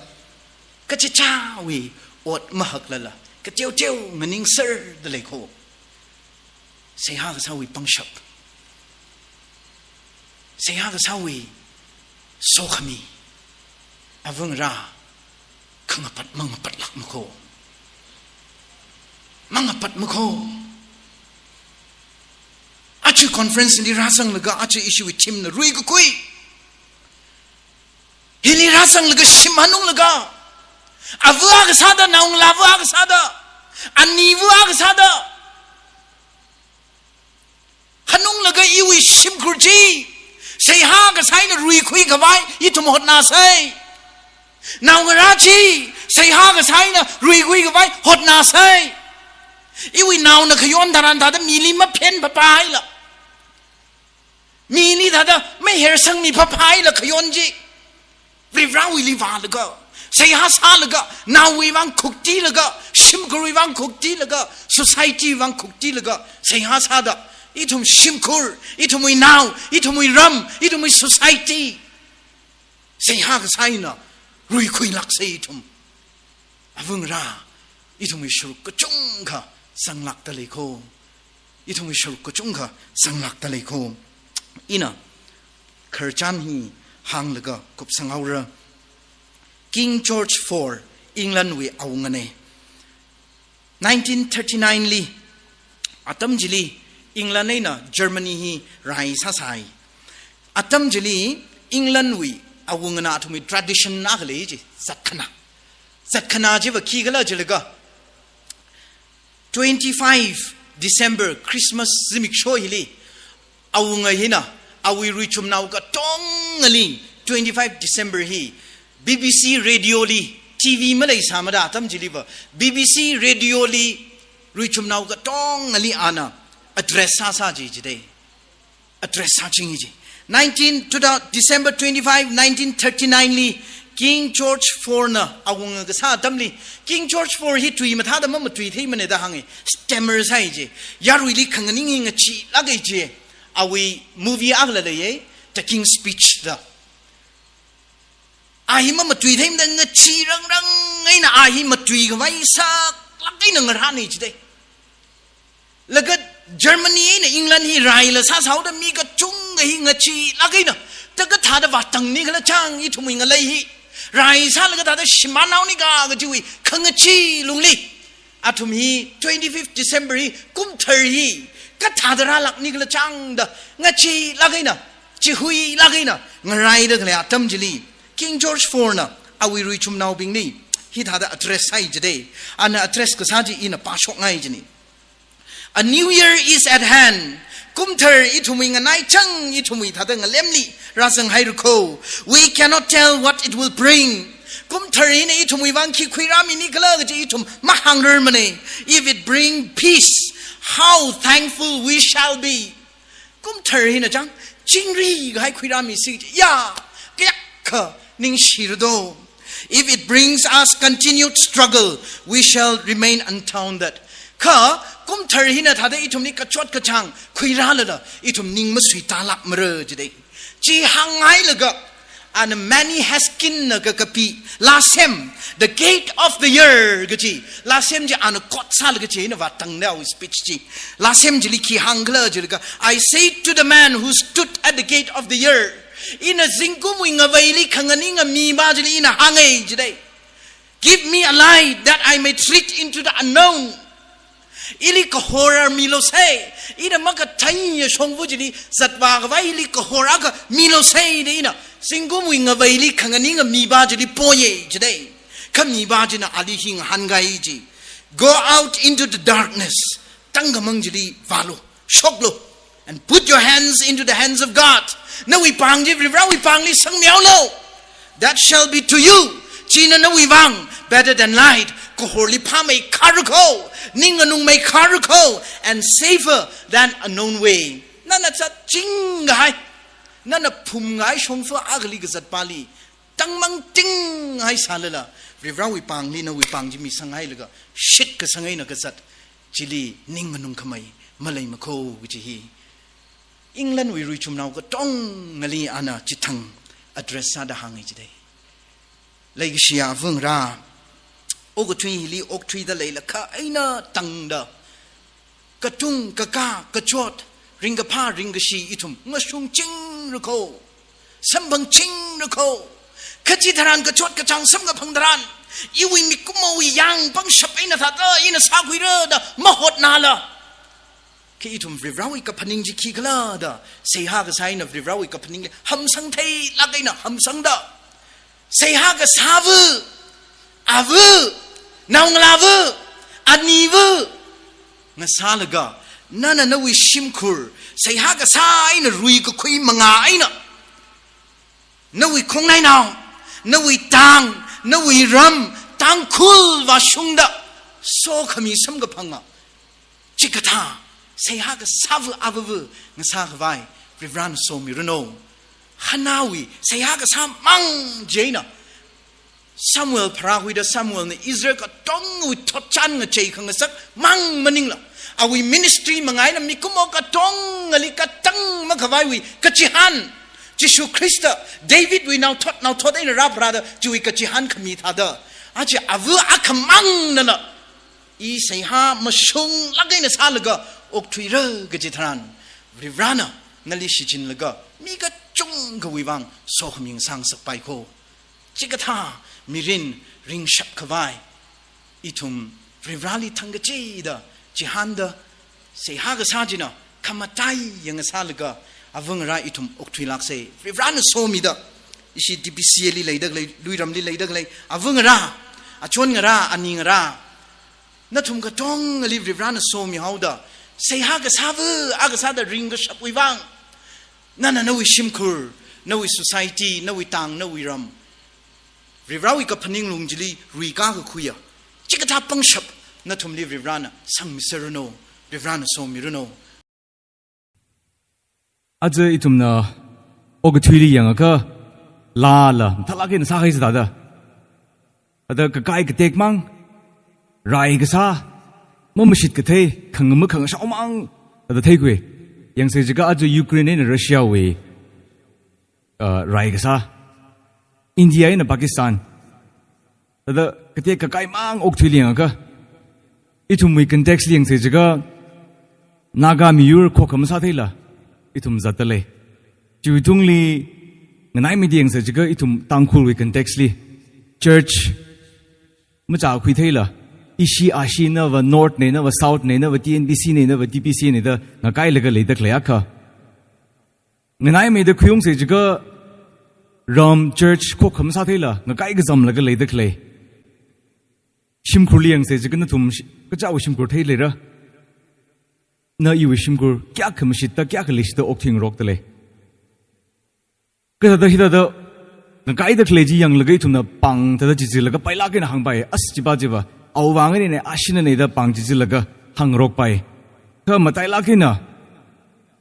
kachichāwui ot mahaklala, kateoteo nganingserda leikho. Seihā kasāwui pangshap, seihā kasāwui sokhami, avāva̱ ngarā, khangapat mangapatlākmakho. Mangapatmakho. Aja conference li rāzanglaga, aja ishiwui theme na ruikakhui. Hili rāzanglaga shim hanunglaga, avā akha sāda, naongalāva akha sāda, aniva akha sāda, hanunglaga iwui shimkhur chi seihā kasā eina ruikhui khavai ithum hotnāsei. Naongarā chi seihā kasā eina ruikhui khavai hotnāsei. Iwui naona khayon tharan thāda mili maphen phaphaila, mili thāda mahersangmi phaphaila khayon chi, Varivarawuili vālaga, Seihā sālaga, naowui vang khuktilaga, shimkhurwui vang khuktilaga, society vang khuktilaga, seihā sāda, ithum shimkhur, ithumwui nao, ithumwui ram, ithumwui society seihā kasā eina ruikhuilāksei ithum. Avāva̱ ngarā, ithumwui sharuk kachungkha zanglākda lei kho. Ithumwui sharuk kachungkha zanglākda lei kho. Ina khararchan hi hānglaga kupsanghaora. King George four, England wui awungana. Nineteen thirty-nine li, atam chili England eina Germany hi rai sāsai. Atam chili England wui awungana athumwui tradition akha lei chi, zatkhana. Zatkhana chiva khikhala jilaga, twenty-five December, Christmas zimiksho hili, awunga hina awui ruichumnao katongali twenty-five December hi B B C radio li, T V maleisāmada atam chiliva, B B C radio li ruichumnao katongali ana address sāsā chi jidei. Address sāchingi chi. Nineteen, to the December twenty-five, nineteen thirty-nine li, King George four na awunga kasā atamli, King George four hi tui mathāda mamatuitheimanei da hānga, stammer sāi chi. Yaruili khanganing hi ngacheelāka chi. Awui movie akhala leiya, The King's Speech da. A hi mamatuitheimada ngacheerangrang eina a hi matuikhavai saklāk eina ngarānei jidei. Laga Germany eina England hi raila sāsāhaoda mi kachungkha hi ngacheelāk eina, thāda kathāda vātangni khala chang ithumwui ngalei hi. Rai sālaga thāda shimānhaoni kachiwui khangachee lungli, athum hi twenty-fifth December hi, kumthar hi kathāda rālākni khala chang da ngacheelāk eina, chihuilāk eina ngaraida khalei atam chili, King George four na awui ruichumnaobingli hithāda address sāi jidei. Ana address kasā chi ina pāshokngai chini. A new year is at hand. Kumthar ithumwui nganaichang, ithumwui thāda ngalemli rāzanghairakho. We cannot tell what it will bring. Kumthar hina ithumwui vang khi khuirāmini khala kaji ithum mahāngrarmanei. If it bring peace, how thankful we shall be. Kumthar hina chang chingri kahai khuirāmisi kaji, ya, kayākha ningshira do. If it brings us continued struggle, we shall remain undaunted. Kha kumthar hina thāda ithumli kachot kachāng khuirālala, ithum ning masuitālākmara jidei. Chi hānghailaga, ana Manny Heskin na kakapi lāsem, The Gate of the Year kaji lāsem chi ana quote sālaga chieina vātangda awui speech chi. Lāsem chili khi hāngkhala jilaga, "I say to the man who stood at the gate of the year," ina zingkumwui ngaveili khanganinga mipā chili ina hāngai jidei. "Give me a light that I may tread into the unknown." Ili kahor milusei, ina makatheiya shongfa chili zatvākhavai ili kahor akha milusei da ina zingkumwui ngaveili khanganinga mipā chili poyei jidei. Kha mipā china ali hi ngahānkai ji. "Go out into the darkness." Tangkhamang chili vālu, shoklu. "And put your hands into the hands of God." Nawui pāng chi Varivarawui pāngli sangmihaolu. "That shall be to you." China nawui vang better than light. Kahorli phāmeikhara kho, ning nganungmeikhara kho, and safer than a known way. Nana zatching kahai, nana phumngai shongfa akhali kazat pāli tangmangting haisālala, Varivarawui pāngli nawui pāng chi misanghailaga shitkasang eina kazat chili ning nganungkhamei maleimakho kaji hi England wui ruichumnao katongali ana chithang address sāda hāngai jidei. Leikashiya avāva̱ ngarā, okathui hili okthuida leilakha eina tangda, katung kakā kachot, ringkaphā ringkashi ithum ngashungchingra kho, samphangchingra kho. Kha chitharan kachot kachāng samkaphang tharan, iwui mikumowui yāng pangshap eina thāda ina sākhuira da mahotnala, kha ithum Varivarawui kaphaning chi khikhala da seihā kasā eina Varivarawui kaphaningli hamsangtheilāk eina hamsangda, seihā kasāva̱, ava̱, naongalāva̱, aniva̱ ngasālaga, nana nawui shimkhur seihā kasā eina ruikakhui manga eina, nawui khongnainao, nawui tang, nawui ram, Tangkhul vāshungda sokhami samkaphanga chikathā seihā kasāva̱ ava̱va̱ ngasākhavai Varivarana somiranu. Hannahwui seihā kasāmang chieina Samuel pharākhuida Samuelna Israel katongawui thotchan ngachei khangasak mang maningla, awui ministry manga eina mikumo katongali katang makhavaiwui kachihān, Jishu Khrista, Davidwui naothot naothot eina rāpharāda chiwui kachihān khami thāda, aja ava akhamang nana, i seihā mashunglāk eina sālaga okthuira kaji tharan, Varivarana nali shichinlaga mi kachungkhawui vang sokhami ngasāngasakpai kho. Chikathā mirin ringshap khavai, ithum Varivarali thangkachida chihānda seihā kasā china khamataiya ngasālaga ava ngarā ithum okthuilāksa. Varivarana somida, ishi D P C A li leida khalei, Luiramli leida khalei ava ngarā, achon ngarā, ani ngarā, nathum katongali Varivarana somihaoda, seihā kasāva akha sāda ringkashapwui vang, nana nawui shimkhur, nawui society, nawui tang, nawui ram, Varivarawui kaphaning lung chili ruikā kakhuiya chikathā pangshap nathumli Varivarana sangmiserranu, Varivarana somiranu. Aja ithumna okathuili yangakha, laala mathālāk eina sāhai sāda, ada kakai katek mang, rai kasā, mamashit kathei, khangama khangashao mang, ada theikhui. Yangsa chiakha aja Ukraine eina Russia wui, uh, rai kasā, India eina Pakistan, ada katek kakai mang okthuili yangakha, ithumwui context li yangsa chiakha, Naga miyur khokha masātheila ithum zatdalei. Chiwui tungli nganaimeida yangsa chiakha ithum Tangkhulwui context li church machākhuitheila, ishi ashi nava north nei, nava south nei, nava T N B C nei, nava T P C nei da ngakailaga leida khalei akha. Nganaimeida khuiungsa chiakha ram church khokha masātheila ngakai kazamlaga leida khalei. Shimkhurli yangsa chiakha nathum shi-, kachichāwui shimkhur theileira. Na iwui shimkhur kayākha mashitta, kayākha leishitta okthuingarokdalei. Kathāda hithāda ngakaida khalei chi yanglaga ithumna pāng thāda chichilaga pailāk eina hāngpai, as chiva chiva, awui vang einana, ashina nei da pāng chichilaga hāngrokpai. Kha matailāk eina,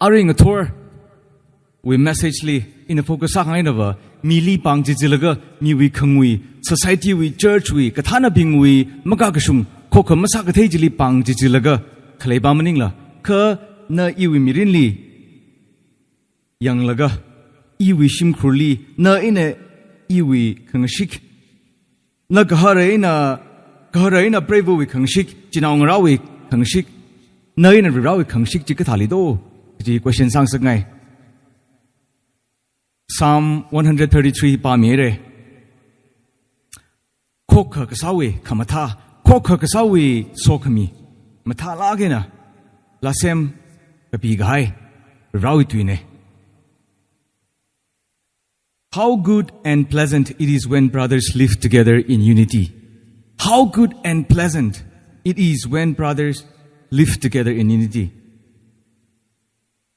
arui ngathorwui message li ina focus sākhangainava, mili pāng chichilaga, miwui khangui, society wui, church wui, kathānabingwui makakashung, khokha masākathei chili pāng chichilaga khaleiva maningla, kha na iwui mirinli yanglaga, iwui shimkhurli, na eina iwui khangashik, na gahara eina, gahara eina preivawui khangashik, chinaongarāwui khangashik, na eina Varivarawui khangashik chi kathāli do, kaji question sāngasakngai. Psalm one hundred thirty-three pāmira. Khokha kasāwui khamathā, khokha kasāwui sokhami, mathālāk eina lāsem kapikahai Varivarawui tuina. How good and pleasant it is when brothers live together in unity. How good and pleasant it is when brothers live together in unity.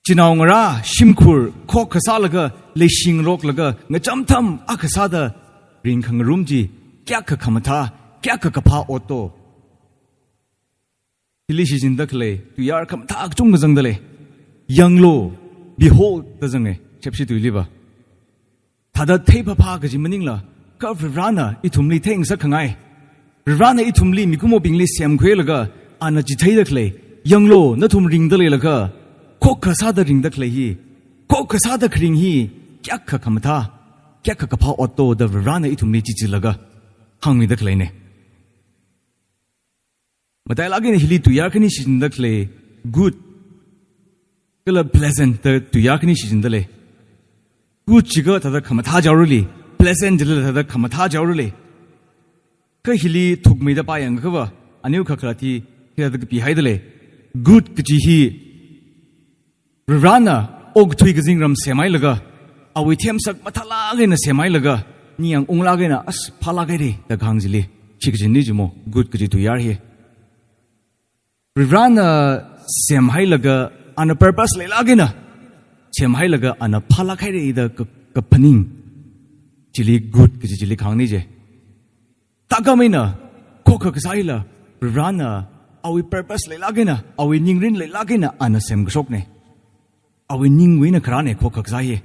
Chinaongarā shimkhur khokha sālaga, leishingaroklaga, ngachamtham akha sāda ringkhangarum chi kayākha khamathā, kayākha kaphā ot do. Hili shichinda khalei tuiyār khamathā kachungkha zangdalei. Yanglu, behold da zange, Shepshi tuiliva. Thāda theiphāphā kaji maningla, kha Varivarana ithumli theingasakkhangai, Varivarana ithumli mikumobingli semkhuilaga ana chitheida khalei. Yanglu, nathum ringda leilakha, khokha sāda ringda khalei hi, khokha sāda kharing hi kayākha khamathā, kayākha kaphā ot do da Varivarana ithumli chichilaga hāngmida khaleina. Matailāk eina hili tuiyār khani shichinda khalei, good kala pleasant da tuiyār khani shichinda lei. Good chiakha thāda khamathā jaorali, pleasant chila thāda khamathā jaorali. Kha hili thukmeida pāyangkhava, aniu khakhala thi, hithāda kapihaida lei. Good kaji hi Varivarana okathui kazingram semhailaga, awui themsak mathālāk eina semhailaga, ningyāng unglāk eina, as phālāk haira da kahāng chili, chi kajina chimo, good kaji tuiyār hi. Varivarana semhailaga, ana purpose leilāk eina semhailaga, ana phālāk haira da ka-, kaphaning chili good kaji chili kahāngna chi. Thākhamei eina, khokha kasā hila, Varivarana awui purpose leilāk eina, awui ningrin leilāk eina ana semkashokna. Awui ningwui eina kharāna khokha kasā hi.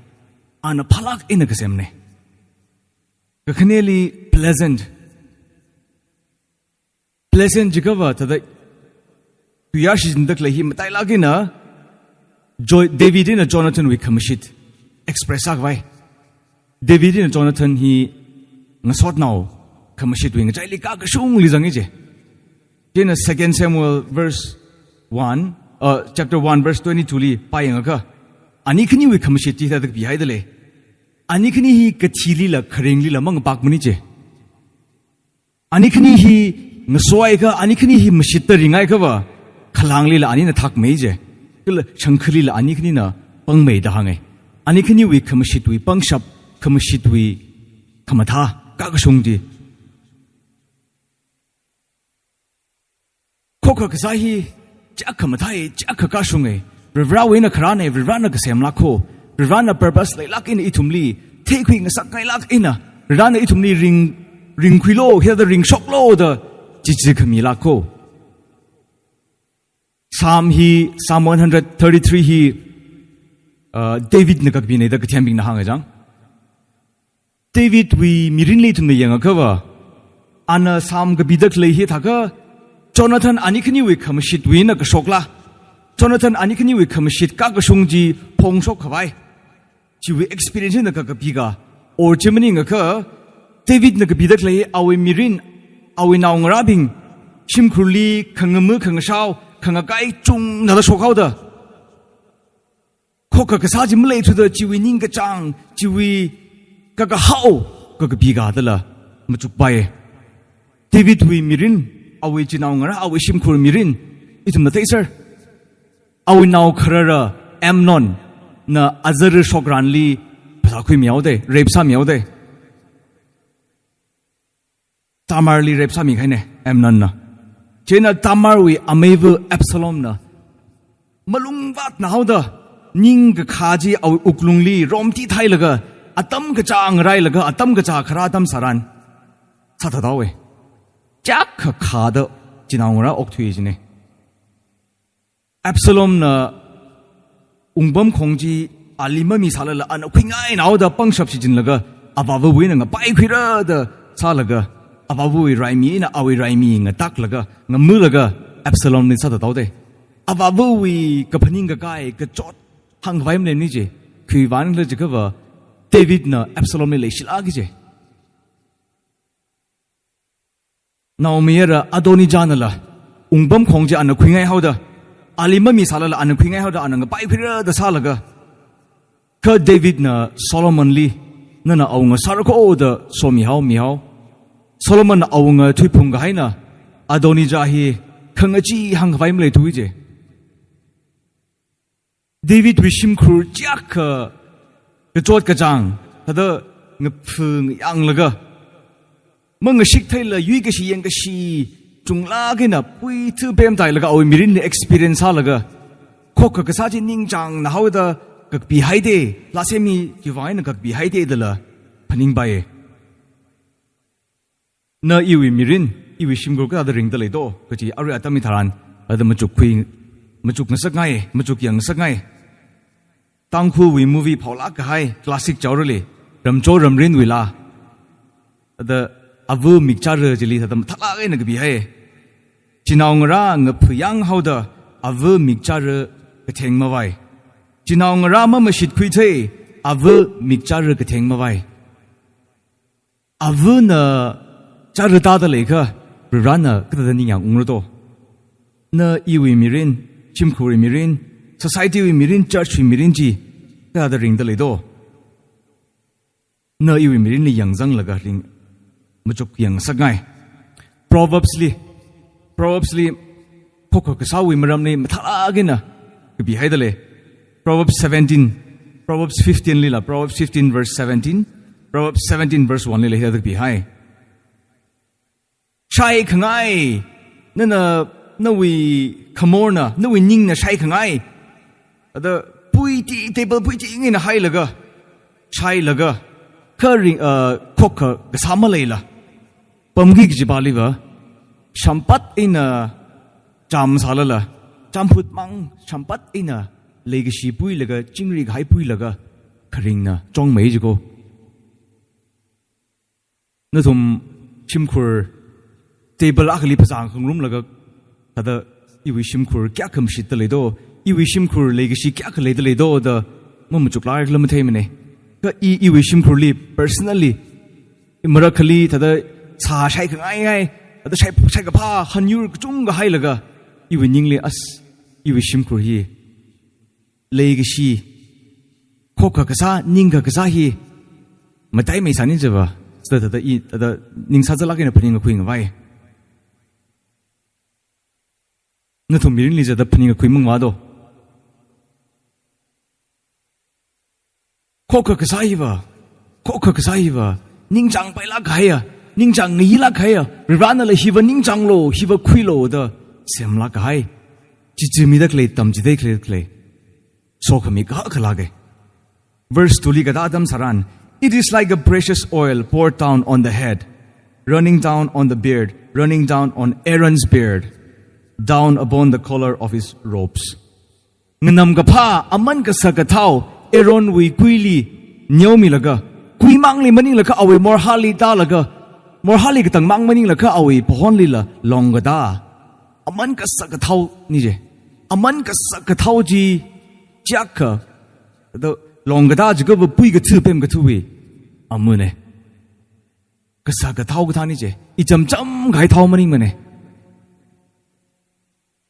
Ana phālāk eina kasemna. Kakhaneli pleasant. Pleasant jiakhava thāda, khuiya shichinda khalei hi matailāk eina, Jo-, David eina Jonathan wui khamashit express sākhavai. David eina Jonathan hi ngasotnao khamashitwui ngachaili kakashungli zanga ji. Chieina Second Samuel verse one, uh, chapter one verse twenty-two li pāyangakha, ani khaniwui khamashit chi thāda kapihaida lei. Ani khani hi kathilila kharinglila mangapakmana ji. Ani khani hi ngasoakha, ani khani hi mashitta ringakhava, khalanglila anina thakmei ji. Kala shangkhalila ani khanina pangmei da hānga. Ani khaniwui khamashitwui pangshap, khamashitwui khamathā kakashung chi. Khokha kasā hi chiyākha mathāi, chiyākha kashunga. Varivarāwui eina kharāna, Varivarāna kasemlāk kho. Varivarāna purpose leilāk eina ithumli theikhui ngasakngailāk eina, Varivarāna ithumli ring, ringkhuilu, hithāda ringshoklu da chichi khamilāk kho. Psalm hi, Psalm one hundred thirty-three hi, uh, Davidna kakapina da kathembingna hānga chang. Davidwui mirinli ithumna yangakhava, ana Psalm kapida khalei hithākha, Jonathan ani khaniwui khamashitwui eina kashokla, Jonathan ani khaniwui khamashit kakashung chi phongshok khavai, chiwui experience eina kakapika. Or chi maningakha, Davidna kapida khalei awui mirin, awui naongarābing shimkhurli khangama khangashao, khangakai chungna da shokhaoda, khokha kasā chi maleithuda chiwui ningkachāng, chiwui kakahao, kakapika dala machukpai. Davidwui mirin, awui chinaongarā, awui shimkhur mirin, ithumna theiser. Awui nao kharara Amnonna azarra shokranli phasā khuimihaoda, rape sāmihaoda. Tamarli rape sāmikahaina, Amnonna. Chieina Tamarwui ameiva Absalomna malungvātna haoda, ningkakhā chi awui wuklungli romtithailaga, atam kachāng railaga, atam kachā kharā atam tharan sāthathaowa. Chiyākha khāda chinaongarā okthui jina. Absalomna wungpamkhong chi ali mamisālala ana khuingainaoda pangshap shichinlaga, avāvawui eina ngapaikhuira da sālaga, avāvawui raimi eina awui raimi ngataklaga, ngamalaga, Absalomli sāthathaoda. Avāvawui kaphaning kakai, kachot hāngkhavai maleimana ji. Khiwuivang khala jiakhava, Davidna Absalomli leishilāka ji. Naomayara Adonijahnala wungpamkhong chi ana khuingaihaoda, ali mamisālala ana khuingaihaoda, ana ngapaikhuira da sālaga, kha Davidna Solomonli, nana awunga sāra kho da somihao, mihao. Solomonna awunga thuiphungkahaina Adonijah hi khangachee hāngkhavai maleithuwa ji. Davidwui shimkhur chiyākha kachot kachāng, thāda ngaphu ngayanglaga, mangashik theila yuikashi yangkashi chunglāk eina puithu pemtailaga awui mirinli experience sālaga, khokha kasā chi ningchāngna haoda kakapihaida, lāsemi chiwuivang eina kakapihaida dala phaningpai. Na iwui mirin, iwui shimkhur kathāda ringda leido, kachi arui atam hitharan, thāda machukkhui, machuk ngasakngai, machuk yang ngasakngai. Tangkhulwui movie phaolāk kahai, classic chaorali, Ramcho Ramrinwui laa. Thāda ava mikchara chili thāda mathālāk eina kapihai. Chinaongarā ngaphuyang haoda, ava mikchara katheng mavai. Chinaongarā mamashit khuithei, ava mikchara katheng mavai. Avana chara tāda leiakha, Varivarāna kathāda ningyāng ungra do? Na iwui mirin, shimkhurwui mirin, society wui mirin, church wui mirin chi kathāda ringda leido? Na iwui mirinli yangzanglaga ring, machuk yang ngasakngai. Proverbs li, Proverbs li, khokha kasāwui maramli mathālāk eina kapihaida lei. Proverbs seventeen, Proverbs fifteen lila, Proverbs fifteen verse seventeen, Proverbs seventeen verse one lila hithāda kapihai. Shaikhangai, nana, nawui khamorna, nawui ningna shaikhangai. Thāda puiti, table puiti ngina hailaga, shailaga, kha ring, uh, khokha kasā maleila, pamki kajipaliva, shampat eina cham sālala, champhut mang shampat eina leikashi puilaga, chingri kahai puilaga, kharingna chongmei jiko. Nathum shimkhur table akhali phasā khangarumlaga, thāda iwui shimkhur kayākha mashitda leido, iwui shimkhur leikashi kayākha leida leido da mamachuklāk eina matheimana. Kha i iwui shimkhurli personally, i marakhali thāda sā shaikhangai ngai, thāda shai, shaikaphā hanyur kachungkha hailaga, iwui ningli as, iwui shimkhur hi leikashi, khokkha kasā, ningkha kasā hi mataimeisāni jiva, sāda thāda i, thāda ning sāzālāk eina phaningkakhui ngavai. Nathum mirinli jiakha phaningkakhui mangvādo. Khokkha kasā hiva, khokkha kasā hiva, ningchāngpailāk kahaiya, ningchāng ngayilāk kahaiya, Varivarānala hiva ningchānglu, hiva khuilu da semlāk kahai. Chichimida khalei, tamchithei khalei, khalei. Sokhami kahak khalāke. Verse two li kathā atam tharan, "It is like a precious oil poured down on the head, running down on the beard, running down on Aaron's beard, down upon the collar of his robes." Nganamkaphā aman kasaka thao, Aaronwui kuili neomilaga, kuimangli maninglaga awui morhāli tālaga, morhāli katangmang maninglaga awui phahonlila longkatā. Aman kasaka thaoni je. Aman kasaka thao chi chiyākha, thāda longkatā jiakhava pui kathu pem kathuwui amane. Kasaka thao kathāni je. Ichamcham kahai thao maningmane.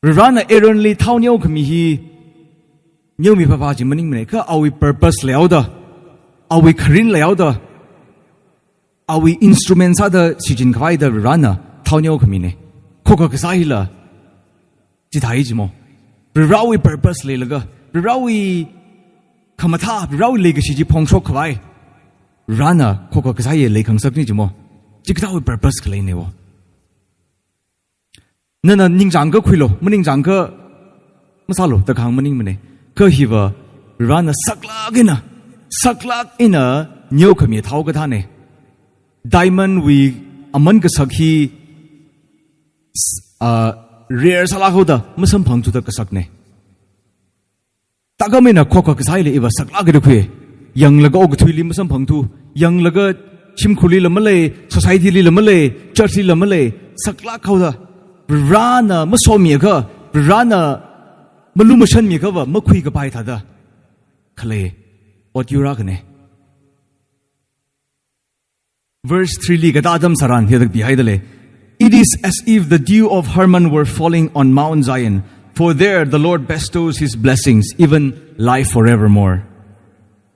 Varivarāna Aaronli thao neokhami hi neomi phāphā chi maningmane. Kha awui purpose leihaoda, awui kharin leihaoda, awui instrument sāda shichinkhavai da Varivarāna thao neokhamine. Khokkha kasā hila chithāi jimo. Varivarāwui purpose leilaga, Varivarāwui khamathā, Varivarāwui leikashi chi phongshokkhavai, Varivarāna khokkha kasā hi leikhangasakni jimo. Chikathāwui purpose khaleineo. Nana ningchāngakha khuilu, maningchāngakha masālu da kahāng maningmane. Kha hiva Varivarāna saklāk eina, saklāk eina neokhami thao kathāne. Diamond wui aman kasak hi, s-, ah, rare sālāk haoda masamphangthuda kasakne. Thākhamei eina khokkha kasā hili iva saklāk eina khui. Yanglaga okathuili masamphangthu. Yanglaga shimkhurlila malei, society lila malei, church lila malei, saklāk haoda, Varivarāna masomiakha, Varivarāna malumashanmiakhava makhuikapai thāda khalei ot yur akhane. Verse three li kathā atam tharan hithāda pihaida lei. "It is as if the dew of Hermon were falling on Mount Zion, for there the Lord bestows his blessings, even life forevermore."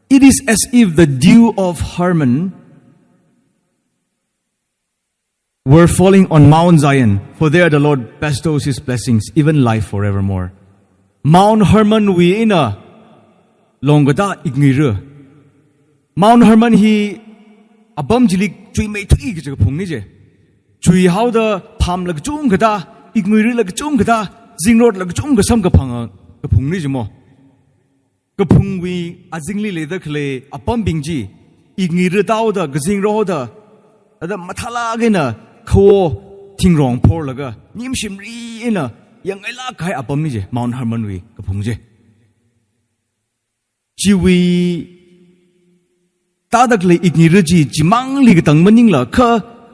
It is as if the dew of Hermon were falling on Mount Zion, for there the Lord bestows his blessings, even life forevermore. Mount Hermon wui eina longkatā iknguira. Mount Hermon hi apam chili chuimeithui kaji kaphungni je. Chuihaoda phamla kachungkha tā, iknguirala kachungkha tā, zingrotla kachungkha samkaphanga kaphungni jimo. Kaphungwui azingli leida khalei apambing chi iknguira tāhaoda, kazingra haoda, thāda mathālāk eina khawo thingrong phorlaga, nimshimri eina yangngailāk kahai apamni je, Mount Hermon wui kaphung je. Chiwui tāda khalei iknguira chi, chimangli katang maningla kha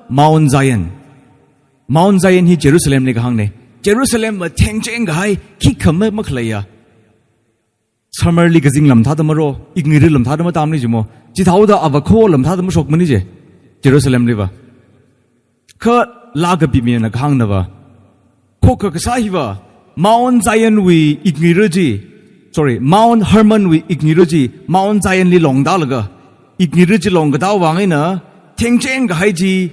Mount Zion. Mount Zion hi Jerusalemli kahangne. Jerusalemva thengcheng kahai, khikha ma makhaleiya. Summerli kazing lam thāda maro, iknguira lam thāda matamni jimo. Chithāhaoda ava khawo lam thāda mashokmani je, Jerusalemliva. Kha laa kapimina kahangnava, khokkha kasā hiva, Mount Zion wui iknguira chi, sorry, Mount Hermon wui iknguira chi Mount Zion li longtālaga, iknguira chi longkatā vang eina, thengcheng kahai chi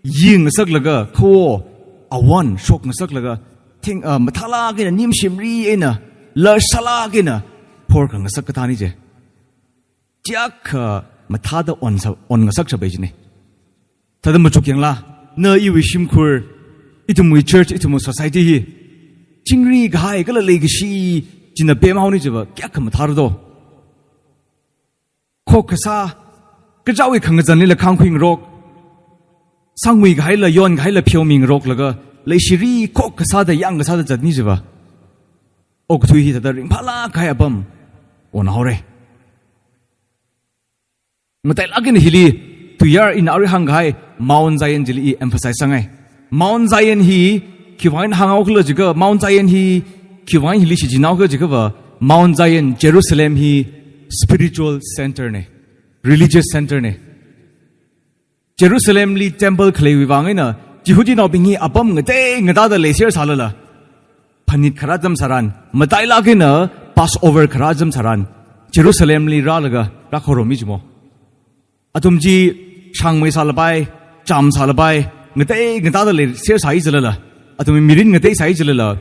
yingngasaklaga, khawo awon shokngasaklaga, theng, ah, mathālāk eina, nimshimri eina, lar sālāk eina phorkhangasak kathāni je. Chiyākha mathāda onsa, onngasak shapai jine. Thāda machuk yangla, na iwui shimkhur, ithumwui church, ithumwui society hi chingri kahai kala leikashi china pemhaoni jiva kayākha mathāra do. Khokkha kasā, kachaowui khangazanlila khangkhuingarok, sangui kahaila, yon kahaila pheomingaroklaga, leishiri khokkha kasāda, yāng kasāda zatni jiva, okathui hi thāda ringphālāk kahai apam onhaore. Matailāk eina hili Tuiyār ina arui hāngkahai Mount Zion chili i emphasize sāngai. Mount Zion hi khiwui vang hānghao khala jiakha, Mount Zion hi khiwui vang hili shichinhao khala jiakhava, Mount Zion, Jerusalem hi spiritual center ne, religious center ne. Jerusalemli temple khaleiwui vang eina, Jihudinaobing hi apam ngatei ngateida leiser sālala, phanit kharā atam tharan, matailāk eina Passover kharā atam tharan, Jerusalemli rālaga rākhorum mi jimo. Athum chi shāngmei sālapai, chām sālapai, ngatei ngateida leiser sāi jilala, athum mirin ngatei sāi jilala,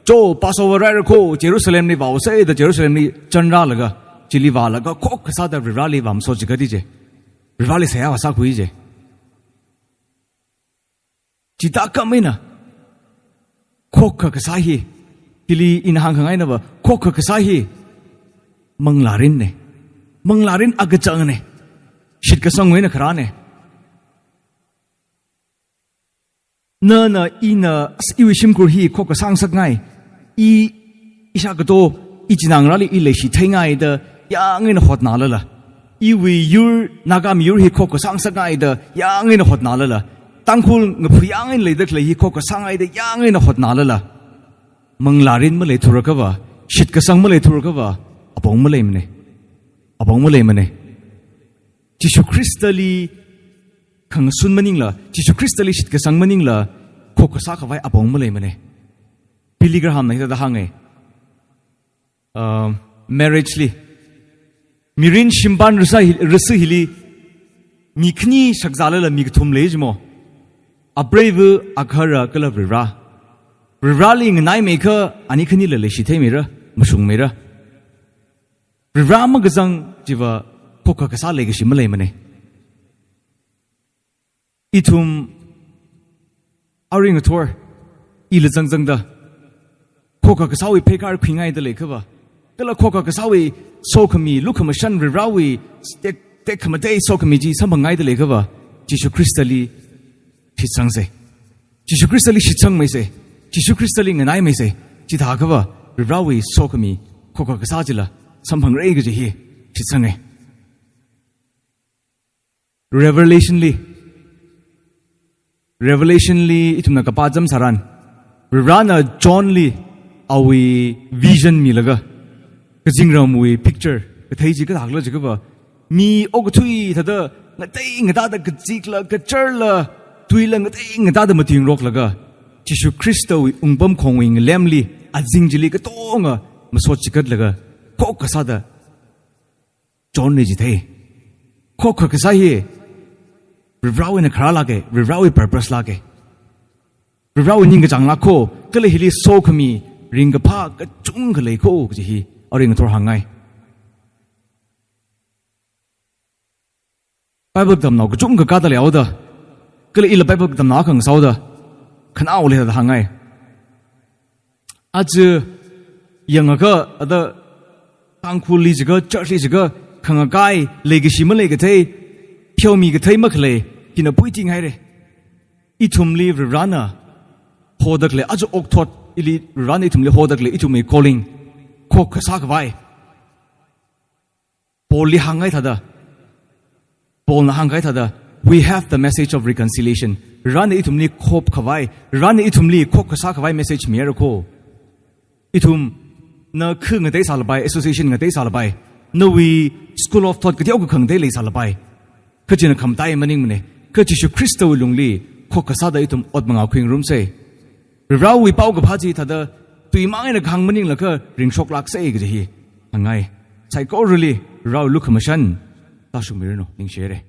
cho Passover rāra kho, Jerusalemli vāusa da Jerusalemli chanrālaga, chili vālaga khokkha sāda Varivarāli vāmasot jiakha ti je. Varivarāli seihā vāsākhui je. Chithākha eina, khokkha kasā hi, hili ina hāngkhangai nava, khokkha kasā hi, manglārin ne. Manglārin akachang ne. Shitkasangwui eina kharā ne. Nana, ina, iwui shimkhur hi khokkha sāngasakngai. I, ishākato, i chinangrāli i leishitheingaiya da, yāng eina hotnālala. Iwui yur, Naga miyur hi khokkha sāngasakngai da, yāng eina hotnālala. Tangkhul ngaphu yāng eina leida khalei hi khokkha sāngai da, yāng eina hotnālala, manglārin maleithura akhava, shitkasang maleithura akhava, apong maleimane. Apong maleimane. Jishu Khristali khangasun maningla, Jishu Khristali shitkasang maningla, khokkha sākhavai apong maleimane. Billy Graham na hithāda hānge. Uh, marriage li, mirin shimpan rasa hi-, rasa hili, mi khani shakzālala mi kathum lei jimo. Apreiva, agahara kala Varivarā. Varivarāli nganaimeikha, ani khanila leishitheimira, mashungmira. Varivarā makazang chiva khokkha kasā leikashi maleimane. Ithum arui ngathor, ila zangzangda, khokkha kasāwui pheikar khuingaida leiakhava, kala khokkha kasāwui sokhami, lukhamashan Varivarāwui tek, tekhamatei sokhami chi samphangngaida leiakhava, Jishu Khristali shitsangse. Jishu Khristali shitsangmeise. Jishu Khristali nganaimeise. Chithāakhava, Varivarāwui sokhami, khokkha kasā chila samphangra kaji hi shitsange. Revelation li, Revelation li ithumna kapā atam tharan, Varivarāna John li awui vision milaga, kazingramwui picture kathei chi kathākhala jiakhava, mi okathui thāda ngatei ngateida kazikla, kacharla, tuila ngatei ngateida matingroklaga, Jishu Khristawui wungpamkhongwui ngalemli, azing chili katonga masot chikatlaga, khokkha sāda John li chithei. Khokkha kasā hi, Varivarāwui eina kharā lāke, Varivarāwui purpose lāke. Varivarāwui ningkachāng lākho, kala hili sokhami, ringkaphā kachungkha leikho kaji hi, arui ngathor hāngngai. Bible katamnao kachungkha kāda leihaoda, kala ila Bible katamnao akha ngasāhaoda, khanaoli thāda hāngngai. Aja yangakha, ada Tangkhulli jiakha, church li jiakha, khangakai, leikashi maleikathei, pheomikathei makhalei, hina puiting haire. Ithumli Varivarāna hoda khalei, aja okthot ili Varivarāna ithumli hoda khalei, ithumwui calling, khokkha sākhavai. Paul li hāngngai thāda. Paul na hāngkahai thāda, "We have the message of reconciliation." Varivarāna ithumli khopkhavai, Varivarāna ithumli khokkha sākhavai message mihaira kho. Ithumna khu ngatei sālapai, association ngatei sālapai, nawui school of thought kateokha khangatei leisālapai. Kha china khamataiya maningmane, kha Jishu Khristawui lungli khokkha sāda ithum ot mangā khuingarumse. Varivarāwui paokaphā chi thāda tuimang eina kahāng maningla kha ringshoklākse kaji hi hāngngai. Saikorali Varivarāwui lukhamashan tāshungmiranu, ningshire.